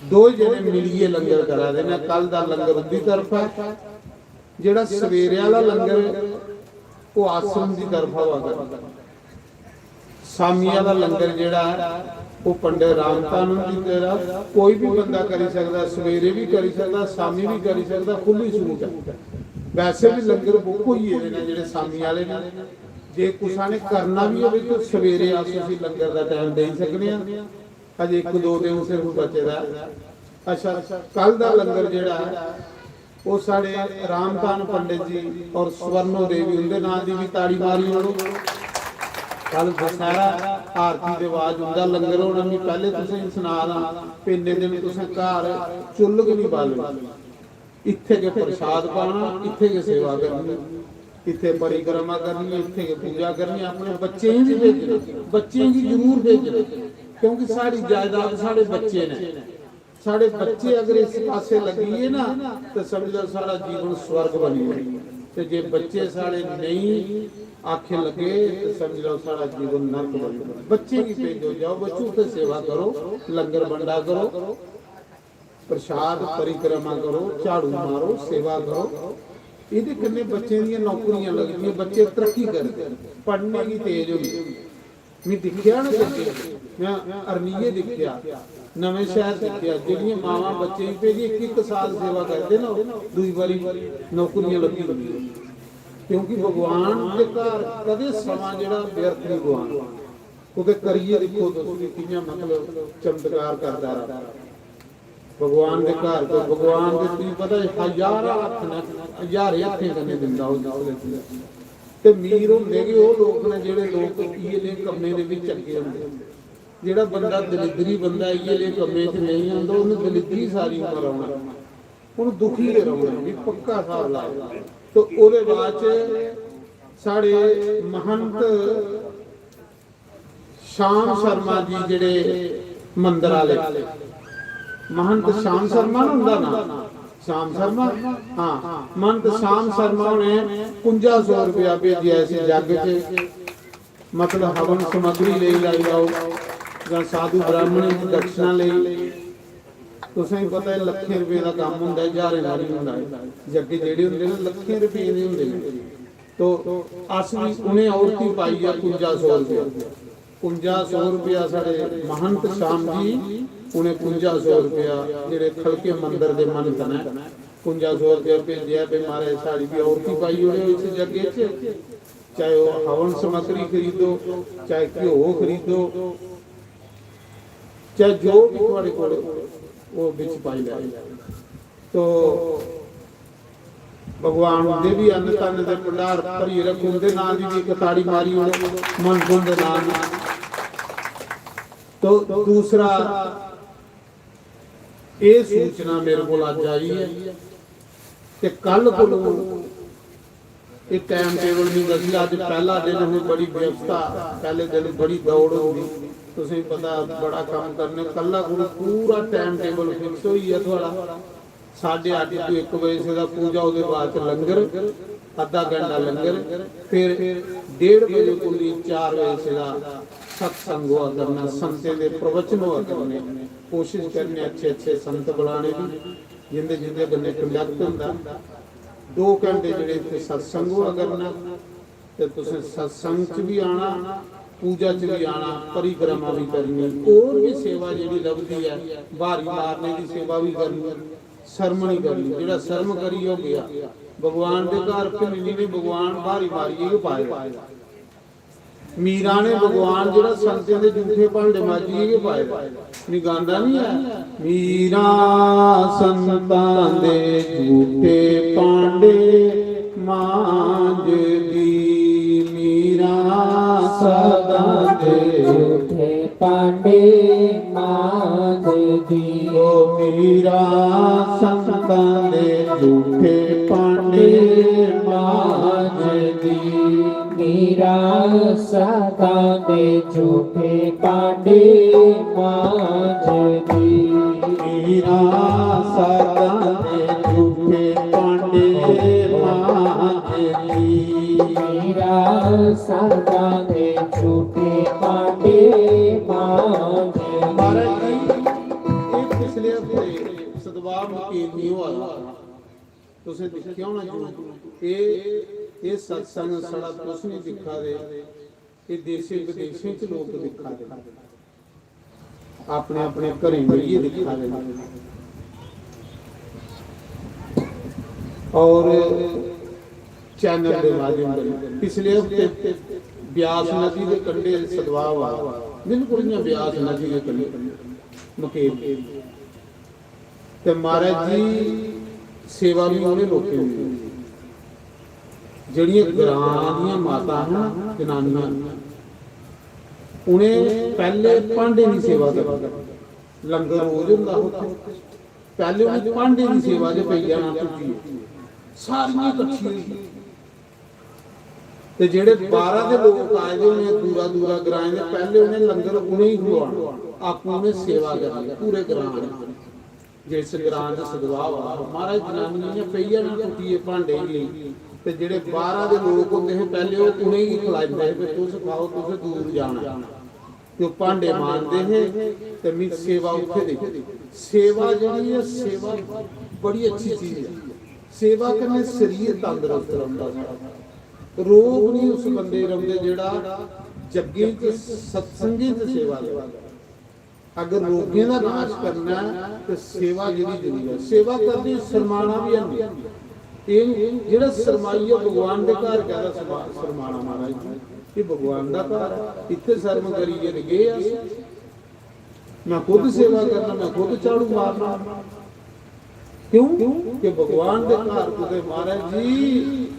दो जने मिलियै लंगर करा दे न। कल दा लंगर उंदी तरफा ऐ, जेह्ड़ा सवेरे आह्ला लंगर ऐ, ओह् आश्रम दी तरफा होआ करदा। शामी आह्ला लंगर जेह्ड़ा ऐ, ओह् पंडित राम धन हुंदी तरफ कोई भी बंदा करी सकदा, सवेरे भी करी सकदा, शामी भी करी सकदा, खु'ल्ली छूट ऐ। वैसे भी लंगर बुक होई गेदे न जेह्ड़े शामी आह्ले न। जे कुसै ने करना भी होवे तो सवेरे अस उसी लंगर दा टाइम देई सकने आं। अजे इक दो दिन सिर्फ बचे दा ऐ। अच्छा, कल दा लंगर जेह्ड़ा ऐ, ओह् साढ़े रामधन पंडित जी और स्वर्णो देवी, उं'दे नांऽ दी बी ताड़ी मारी ओड़ो। कल दशहरा, आरती दे बाद उं'दा लंगर होना। में पैह्ले तुसें गी सना दा, इन्ने दिन तुसें घर चु'ल्ल गै निं बालनी, इत्थै गै प्रसाद पाना, इत्थै गै सेवा करनी, इत्थै परिक्रमा करनी, इत्थै गै पूजा करनी। अपने बच्चें गी बी भेजना, बच्चें गी जरूर भेजना, क्योंकि साढ़ी जायदाद साढ़े बच्चे न। साढ़े बच्चे अगर इस पासे लग्गी गे ना, ते समझ लैओ साढ़ा जीवन स्वर्ग बनी गेआ। ते जे बच्चे साढ़े नेईं आखे लग्गे, ते समझ लैओ साढ़ा जीवन नरक बनी गेआ। बच्चे गी भेजो, जाओ बच्चों, उत्थै सेवा करो, लंगर बंडा करो, प्रसाद परिक्रमा करो, झाड़ू मारो, सेवा करो। एह्दे कन्नै बच्चें दियां नौकरियां लगदियां, बच्चे तरक्की करदे, पढ़ने गी तेज होंदे। में दिक्खेआ ना जग्गे, में अरनिये दिक्खेआ, नमें शहर दिक्खेआ, जेह्ड़ियां मावां बच्चें गी भेजी इक इक साल सेवा करदे ना, दूई बारी नौकरियां लग्गी जंदियां। क्योंकि भगवान दे घर कदें समां जेह्ड़ा व्यर्थ नहीं गवाना। कुतै करियै दिक्खो तुस भी कि'यां, मतलब, चमत्कार करदा रहा। भगवान दे घर कोई, भगवान दे, तुगी पता है, हजारां हत्थ न, हजारें हत्थें कन्नै दिंदा ओह् जिसलै दिंदा। ते मीर होंदे गै ओह् लोक न जेह्ड़े लोक इ'यै लेह् कम्में दे बिच अग्गें होंदे। जेह्ड़ा बंदा दलिद्दरी बंदा इ'यै लेह् कम्में च नेईं आंदा, उ'न्नै दलिद्दरी सारी उम्र रौह्ना, उ'न्न दुखी गै रौह्ना, मी पक्का स्हाब लाओ। ते ओह्दे बाद च साढ़े महंत श्याम शर्मा जी जेह्ड़े मंदर आह्ले, महंत श्याम शर्मा ना उं'दा नांऽ, श्याम शर्मा, हां, महंत श्याम शर्मा होरें कुंजा सौ रपेआ भेजेआ इस जग च, मतलब हवन समग्री लेई लाई लैओ जां साधु ब्राह्मणें दी दक्षिणा लेई। तुसें गी पता ऐ, लक्खें रपें दा कम्म होंदा ऐ, ज्हारें दा निं होंदा ऐ। जग्गे जेह्ड़े होंदे न, लक्खें रपें दे होंदे न। तो अस भी उ'नें औरती पाई ऐ कुंजा सौ रपेआ। कुंजा सौ रपेआ साढ़े महंत श्याम जी, उ'नें कुंजा सौ रपेआ जेह्ड़े खलके मंदर दे महंत न, कुंजा सौ रपेआ भेजेआ, "भाई महाराज, साढ़ी भी औरती पाई ओड़ेओ इस जग्गे च, चाहे ओह् हवन समग्री खरीदो, चाहे घ्यो खरीदो, चाहे जो भी थुआढ़े कोल ओह् बिच पाई लैओ।" तो भगवान उं'दे बी अन्न धन दे भंडार भरियै रक्खो, उं'दे नांऽ दी बी इक ताड़ी मारी ओड़ो, मनसुन दे नांऽ दी। तो दूसरा, एह् सूचना मेरे कोल अज्ज आई ऐ ते कल कोलू एह् टाइम टेबल नहीं दसदा। अज्ज पैह्ला दिन ही, बड़ी व्यस्तता, पैह्ले दिन बड़ी दौड़ होंदी, तुसें पता, बड़ा कम्म करने। कल्ला कोलू पूरा टाइम टेबल फिक्स होई गेआ थुआढ़ा। साढ़े अट्ठ तो इक बजे से दा पूजा, ओह्दे बाद च लंगर, अद्धा घंटा लंगर, फिर डेढ़ बजे कोली चार बजे से दा सत्संग होआ करना, संतें दे प्रवचन होआ करने। कोशिश करने अच्छे अच्छे संत बुलाने दी, जिंदे जिंदे कन्नै कंडक्ट होंदा। दो घंटे जेह्ड़े इत्थै सत्संग होआ करना, ते तुसें सत्संग च भी आना, पूजा च भी आना, परिक्रमा भी करनी, होर भी सेवा जेह्ड़ी लभदी ऐ, ब्हारी मारने दी सेवा भी करनी, शर्म नहीं करनी। जेह्ड़ा शर्म करियै ओह् गेआ, भगवान दे घर भिल्लनी ने भगवान ब्हारी मारियै गै पाए दा। मीरा ने भगवान जेह्ड़ा संतें दे जूठे भांडे माजियै गै पाए दा। मी गांदा नहीं है, "मीरा संतां दे जूठे भांडे मांजदी, मीरा संतां दे जूठे भांडे मांजदी, ओ मीरा संतां दे जूठे भांडे मांजदी।" मीरा संतां दे जूठे भांडे मांजदी। मीरा संतां दे जूठे भांडे मांजदी। मीरा संतां दे जूठे भांडे मांजदी। महाराज जी, एह् पिछले हफ्ते सतवाह मकीर नहीं होआ दा। तुसें दिक्खेआ होना जरूर, एह्, एह् सत्संग साढ़ा तुस नहीं दिक्खा दे, एह् देशें विदेशें च लोक दिक्खा दे, अपने अपने घरें बेहियै दिक्खा दे न। और चैनल दे माध्यम कन्नै पिछले हफ्ते ब्यास नदी दे कंढे सतवाह होआ, बिल्कुल इ'यां ब्यास नदी दे कंढे मकेर। ते महाराज जी, सेवा भी उ'नें लोकें दी होंदी। जेह्ड़ियां ग्रां दियां माता न, जनानियां, उ'नें पैह्ले भांडे दी सेवा करनी। लंगर रोज होंदा हा उत्थै। पैह्ले उ'नें भांडे दी सेवा च पेई जाना टुट्टियै। सारियां कट्ठियां होई गेइयां। ते जेह्ड़े बाह्रा दे लोक आए दे होने, दूरा दूरा ग्राएं दे, पैह्ले उ'नें लंगर उ'नें ही खलोआना, आपूं उ'नें सेवा करनी पूरे ग्रां दी। जिस ग्रां च सदवाह होआ, महाराज, जनानियां इ'यां पेई जाना टुट्टियै भांडे गी, ते जेह्ड़े बाह्रा दे लोक होंदे हे, पैह्ले ओह् उ'नेंगी खलांदे हे, "भी तुस खाओ, तुसें दूर जाना।" ते ओह् भांडे मांजदे हे ते मी सेवा उत्थै दिक्खी। सेवा जेह्ड़ी ऐ, सेवा बड़ी अच्छी चीज ऐ। सेवा कन्नै शरीर तंदरुस्त रौंह्दा साढ़ा। रोग निं उस बंदे गी रौंह्दे जेह्ड़ा जग्गें च, सत्संगें च सेवा करै। अगर रोगें दा नाश करना ऐ ते सेवा जेह्ड़ी जरूरी ऐ, सेवा करदे शरमाना बी है नहीं। एह् जेह्ड़ा शरमाइयै भगवान दे घर कैह्दा शरमा-, शरमाना महाराज जी? एह् भगवान दा घर ऐ, इत्थै शर्म करियै ते गे अस। मैं खुद सेवा करना, मैं खुद झाड़ू मारना। क्यों? कि भगवान दे घर कुतै महाराज जी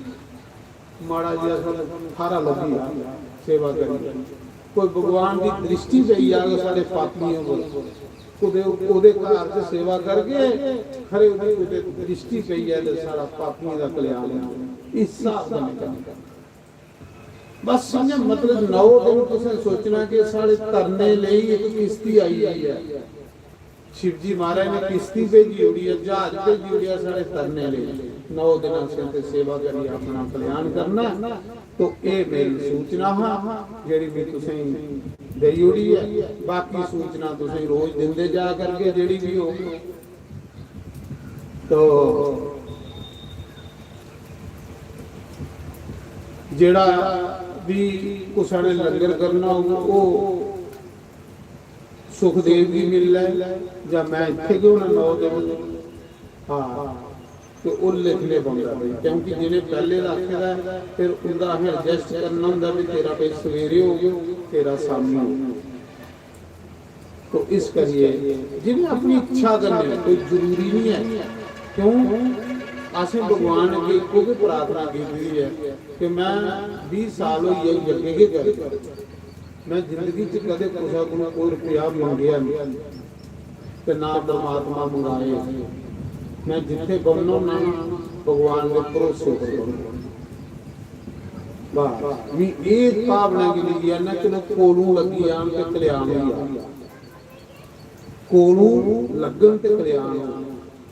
माड़ा जिहा सानूं थाह्रा लब्भी जा सेवा करियै, कोई भगवान दी दृष्टि पेई जाग साढ़े पापियें पर, कुतै ओह्दे घर च सेवा करगे, खरे ओह्दी कुतै दृष्टि पेई जाए ते साढ़ा पापियें दा कल्याण होई जाए। इस स्हाब कन्नै करना। बस इ'यां, मतलब, नौ दिन तुसें सोचना कि साढ़े तरने लेई इक किश्ती आई दी ऐ। शिव जी महाराज ने किश्ती भेजी ओड़ी ऐ, ज्हाज भेजी ओड़ेआ साढ़े तरने लेई। नौ दिन असें ते सेवा करियै अपना कल्याण करना। तो एह् मेरी सूचना हा, जेह्ड़ी मैं तुसें गी देई ओड़ी ऐ। बाकी सूचना तुसें गी रोज दिंदे जा करगे, जेह्ड़ी बी होग। तो जेह्ड़ा बी कुसै ने लंगर करना होग, ओह् सुखदेव गी मिली लै, जां मैं इत्थै गै होना नौ दिन। हां, ते ओह् लिखने पौंदा भाई, क्योंकि जि'नें पैह्ले दा आखे दा ऐ, फिर उं'दा असें adjust करना होंदा, भी तेरा भाई सवेरे होग, तेरा शामी होग। तो इस करियै जि'नें अपनी इच्छा कन्नै, कोई जरूरी निं ऐ, क्यों असें भगवान अग्गें इक्को गै प्रार्थना कीती दी ऐ कि मैं बीह् साल होई गे, अग्गें केह् करी, मैं जिंदगी च कदें कुसै कोला कोई रपेआ मंगेआ निं ते ना परमात्मा मंगाए। मैं जित्थै बौह्ना होन्ना ना, भगवान दे भरोसे पर बौह्ना। बस, मी एह् भावना गी लेइयै ना, चलो कोलू लग्गी जान ते कल्याण होई जा, कोलू लग्गन ते कल्याण हो,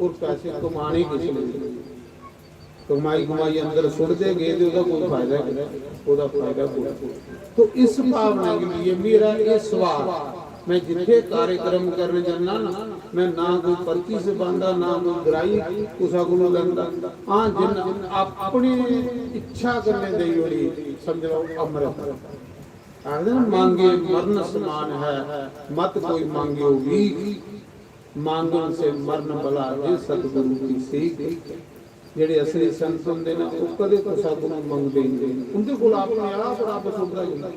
और पैसे कमाने किस लेई? कमाई कमाई अंदर सुटदे गे ते ओह्दा कोई फायदा कोई, ओह्दा फायदा कोई। तो इस भावना गी लेइयै मेरा एह् सवाल, मैं जित्थै कार्यक्रम करन जन्ना ना, मैं ना कोई पर्ची छपांदा, ना कोई ग्राही कुसै कोलों लैंदा। हां, जिन्न अपनी इच्छा कन्नै देई ओड़ी, समझ लैओ, अमृत। आखदे ना, "मांगे मरण समान है, मत कोई मांग्यो भीख, मांगन से मरण भला, दे सतगुरु की सीख।" जेह्ड़े असली संत होंदे ना, ओह् कदें कुसै कोलों मंगदे निं, उं'दे कोल अपने आप रब सुटदा जंदा।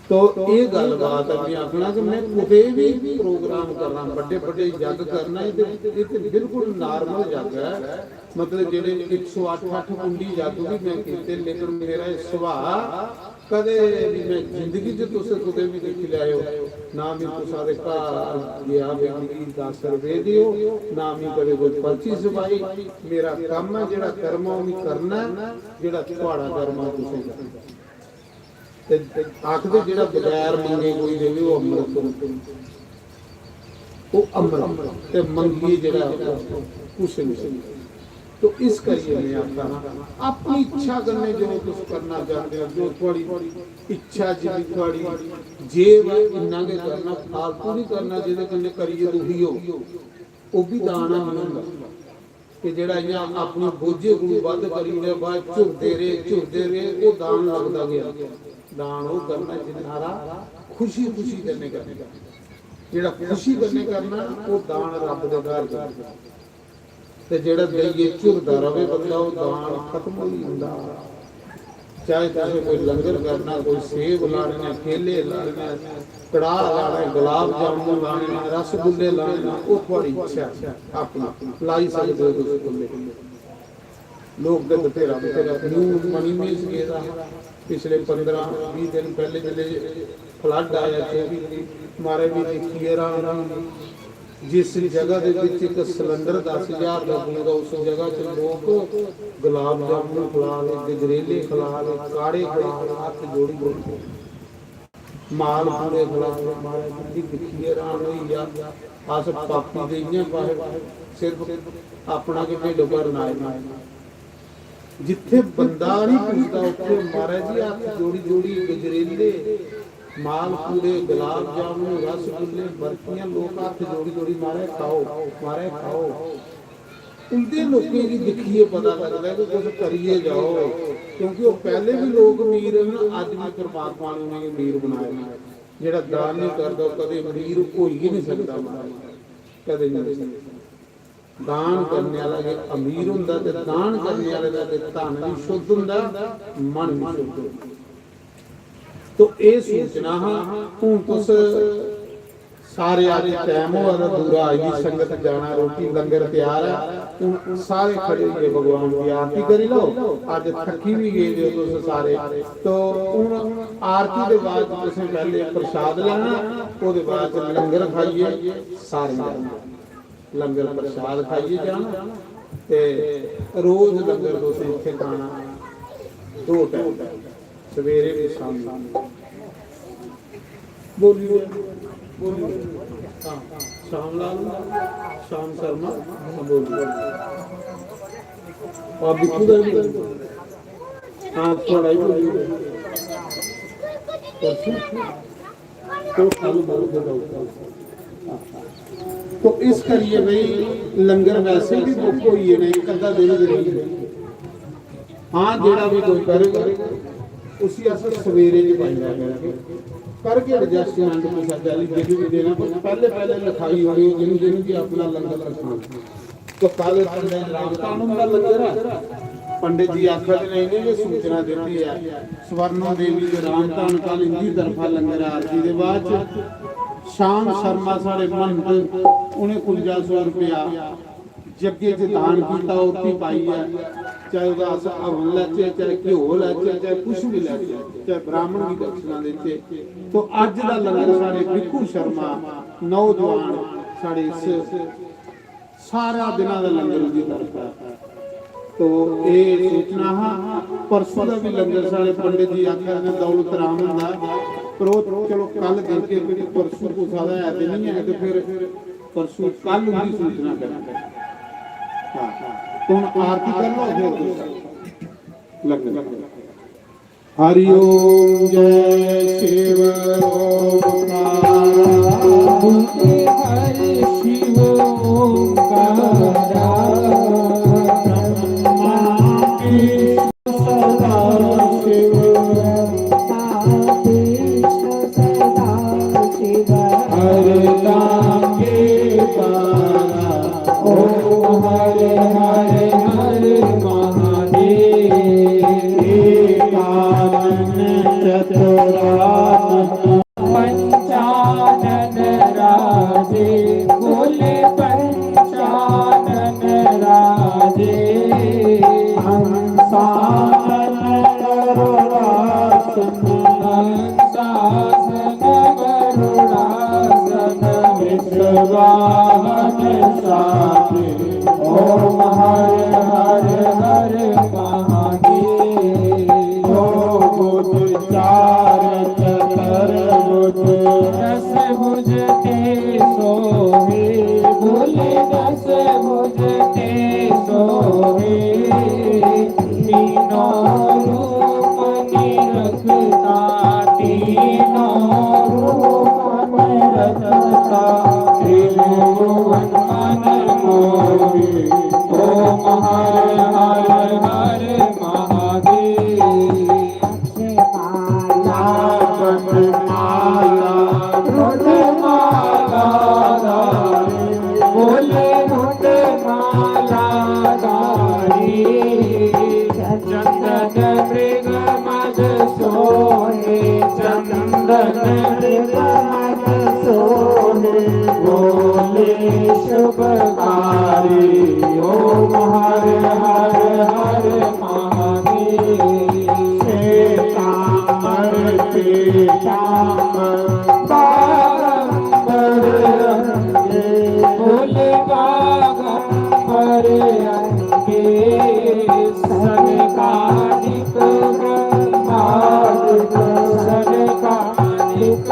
तो एह् गल्लबात ऐ, में आखना कि में कुतै बी प्रोग्राम करना, बड्डे बड्डे जग करना, एह् ते, एह् ते बिल्कुल normal जग ऐ। मतलब, जेह्ड़े इक सौ अट्ठ, अट्ठ कुंडी जग बी में कीते, लेकिन मेरा एह् सुभाऽ, कदें बी में जिंदगी च, तुस कुतै बी दिक्खी लैएओ, ना में कुसै दे घर गेआ, भाई, मिगी दस रपेऽ देओ, ना में कदें कोई पर्ची छपाई। मेरा कम्म ऐ, जेह्ड़ा कर्म ऐ, ओह् में करना ऐ, जेह्ड़ा थुआढ़ा कर्म ऐ, तुसें करना। ते आखदे, जेह्ड़ा बगैर मंगे कोई देवे, ओह् अमृत होंदा। ओह् अमृत, ते मंगियै जेह्ड़ा, ओह् कुछ निं। तो इस करियै में आखा ना, अपनी इच्छा कन्नै जो तुस करना चांह्दे ओ, जो थुआढ़ी इच्छा, जिन्नी थुआढ़ी जेब ऐ, इन्ना गै करना, फालतू निं करना, जेह्दे कन्नै करियै दुखी हो। ओह् बी दान निं होंदा। कि जेह्ड़ा इ'यां अपने बोझे कोलू बद्ध करी ओड़ेआ, बाद झुरदे रेह्, झुरदे रेह्, ओह् दान लगदा गेआ। दान ओह् करना जिन्ना हारा खुशी, खुशी कन्नै करना। जेह्ड़ा खुशी कन्नै करना, ओह् दान रब्ब दे घर जंदा। ते जेह्ड़ा देइयै झुरदा र'वै बंदा, ओह् दान खत्म होई जंदा। चाहे तुसें कोई लंगर करना, कोई सेब लाने न, केले लाने न, कड़ाह लाना, गुलाब जामुन लाने न, रसगुल्ले लाने न, ओह् थुआढ़ी इच्छा ऐ, अपनी लाई सकदे ओ तुस खु'ल्ले। लोक ते बथेरा, बथेरा, न्यू मनी महेश गेदा हा पिछले पंदरां बीह् दिन पैह्ले, जिसलै flood आया चौबी गी, मारे भी दिक्खियै राम राम। जिस जगह दे विच इक सिलेंडर दस हजार दा पौंदा, उस जगह च लोक गुलाब जामुन खला दे, गजरेले खला दे, काढ़े खला दे, हत्थ जोड़ी जोड़ी। माल पूरे गलाब, महाराज, तुंदी दिक्खियै हैरान होई गेआ। अस पापी ते इ'यां बाहर सिर्फ अपना गै ढिड्ड भरना ऐ। जित्थे बंदा नहीं पुजदा, उत्थे महाराज जी हत्थ जोड़ी जोड़ी गजरेले, माल पूड़े, गुलाब जामुन, रसगुल्ले, बर्फियां, लोक हत्थ जोड़ी जोड़ी, "महाराज खाओ, महाराज खाओ।" उंदे लोकें गी दिक्खियै पता लगदा कि तुस करियै जाओ, क्योंकि ओह् पैह्ले बी लोक मीर न, अज्ज बी परमात्मा ने उ'नेंगी मीर बनाए दा। जेह्ड़ा दान नहीं करदा, ओह् कदें मीर होई गै नहीं सकदा, महाराज, कदें नहीं होई सकदा। दान करने आह्ला गै अमीर होंदा ते दान करने आह्ले दा ते धन बी शुद्ध होंदा, मन बी शुद्ध होंदा। तो एह् सूचना हा। हून तुस सारे अज्ज टैम होआ दा, दूरा आई दी संगत, जाना, रोटी लंगर त्यार ऐ। हून सारे खड़े होइयै भगवान दी आरती करी लैओ। अज्ज थक्की बी गेदे ओ तुस सारे। तो हून आरती दे बाद तुसें पैह्ले प्रसाद लैना, ओह्दे बाद च लंगर खाइयै सारे जाना। लंगर प्रसाद खाइयै जाना ते रोज लंगर तुसें इत्थै खाना, दो टैम, सवेरे ते शामीं। बोलिए, बोलिए। हाँ, श्याम लाल, श्याम शर्मा, हाँ, बोलिए। आप बिट्टू दा भी बोलिए। हाँ, थोड़ा ही बोलिए। परसों? तो कल बोल दे। तो इस करिए भाई, लंगर वैसे भी बुक होई गे ने, एक अद्धा दिन जरूर। हाँ, जेह्ड़ा भी कोई करे, उसी अस सवेरे च पाई लै करगे। करगे adjustment कुसै चाल्ली, जिन्नी भी देना, पर पैह्ले, पैह्ले लखाई ओड़ेओ, जिन्नी, जिन्नी भी अपना लंगर रखना। तो कल पंडित रामधान हुंदा लंगर ऐ। पंडित जी आखा दे ने, इ'नें गै सूचना दित्ती ऐ, स्वर्णो देवी ते रामधान कल इंदी तरफा लंगर ऐ। आरती दे बाद च श्याम शर्मा साढ़े महंत, उ'नें कुंजा सौ रपेआ जग्गे च दान कीता, ओह् बी पाइयै, चाहे ओह्दा अस हवन लैचे, चाहे घ्यो लैचे, चाहे कुछ बी लैचे, चाहे ब्राह्मण गी दक्षिणा देचे। तो अज्ज दा लंगर साढ़े भिक्खू शर्मा नौजवान साढ़े इस सारा दिना दा लंगर उंदी तरफा। तो एह् सूचना हा। परसों दा भी लंगर साढ़े पंडित जी आखा दे दौलत राम हुंदा, पर ओह् चलो कल देगे, क्योंकि परसों कुसा दा है ते नहीं है, ते फिर परसों कल उंदी सूचना करगे। हाँ, तो हुन आरती कर लो, फिर तुस लंगर। हरि ओम जय शिव ओम। हरि शिव ओम। सदा शिव। सदा शिव। हर नाम के पारा। ओम हरे हरे हरे महादेव। एकानन चतुरानन पंचानन राजे। बोले पंचानन राजे। हंसानन गरुड़ासन। हंसासन गरुड़ासन। वृषभानन साथे। ओम हर हर हर महादेव। दो भुज चार चतुर्भुज। दस भुज ते सोहे। बोले दस भुज ते सोहे। तीनों रूप निरखता। तीनों रूप निरखता। त्रिभुवन मन मोहे। ओम हर हर हर महादेव। माला बन माला रुद्र माला धारी। बोले रुद्र माला धारी। चंदन मृग मद सोहे। चंदन मृग मद सोहे। बोले शुभकारी। ओम हर हर हर महादेव। श्वेतांबर पीतांबर बागंबर अंगे। बोले बागंबर अंगे। सनकादिक ब्रह्मादिक। सनकादिक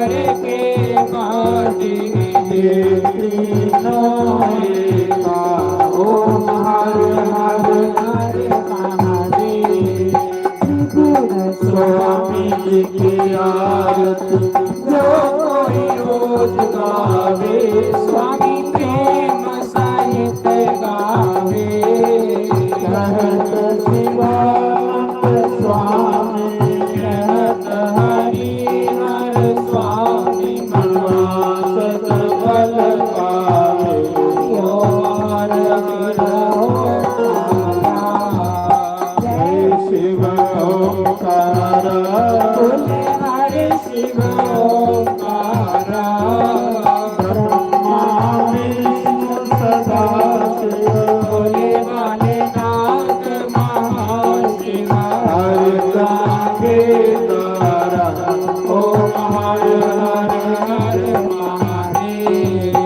करके माटी में तीनों एकता। ओम हर हर हर महादेव। त्रिपुर स्वामी जी की आरती जो कोई रोज गावे, स्वामी प्रेम सहित गावे। कहत शिवानंद स्वामी, कहत हरि हर स्वामी, मनवासत बल पावे। ओम हर हर ओंकारा। जय शिव ओंकारा। बोले हरे शिव ओंकारा। ब्रह्मा विष्णु सदा शिव। भोले भाले नाथ महाशिव। हर गांगे तारा। ओम हर हर हर महादेव।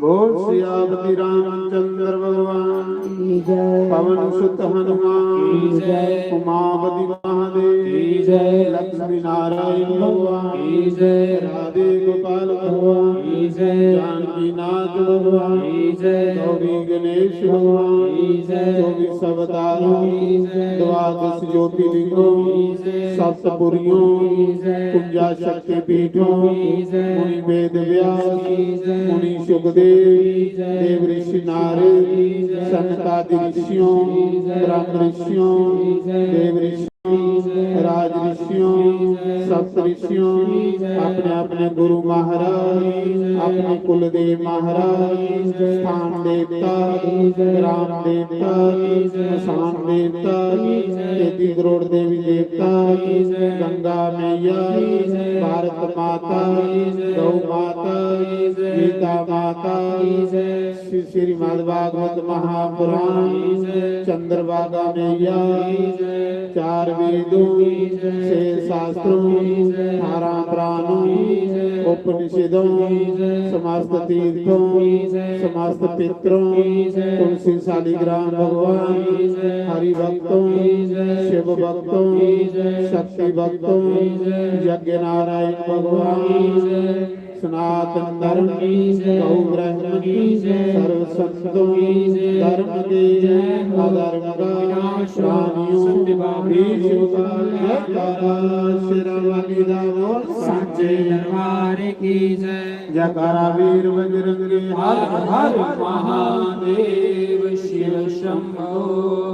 बोल सियापति रामचंद्र भगवान की जय। पवन सुत हनुमान की जय। उमापति महादेव की जय। लक्ष्मी नारायण भगवान की जय। राधे गोपाल भगवान की जय। जानकी नाथ भगवान की जय। गौरी गणेश भगवान की जय। चौबीस अवतारों की जय। द्वादश ज्योतिर्लिंगों की जय। सप्तपुरियों की जय। कुंजा शक्ति पीठों की जय। मुनि वेद व्यास की जय। मुनि सुखदेव की जय। देव ऋषि नारद की जय। सनकादि ऋषियों की जय। ब्रह्म ऋषियों की जय। देव ऋषियों की जय। राज ऋषियों की जय। सप्त ऋषियों की जय। अपने अपने गुरु महाराज की जय। अपने कुलदेव महाराज की जय। स्थान देवता की जय। ग्राम देवता की जय। मसान देवता की जय। तेती करोड़ देवी देवता की जय। गंगा मैया की जय। भारत माता की जय। गौ माता की जय। गीता माता की जय। श्री श्रीमद् भागवत महापुराण की जय। चंद्रभागा मैया की जय। चार वेदों की जय। छह शास्त्रों की जय। अठारह पुराणों की जय। उपनिषदों की जय। समस्त तीर्थों की जय। समस्त पितरों की जय। तुलसी शालिग्राम भगवान की जय। हरि भक्तों की जय। शिव भक्तों की जय। शक्ति भक्तों की जय। यज्ञ नारायण भगवान की जय। सनातन धर्म की जय। गौ ब्राह्मण की जय। सर्व संतों की जय। धर्म के जय हो। अधर्म का विनाश हो। प्राणियों सत्य भावना भीष्म का जयकारा। शेरावाली दा बोल सांचे दरबार की जय। जयकारा वीर बजरंगी हर हर महादेव शिव शंभो।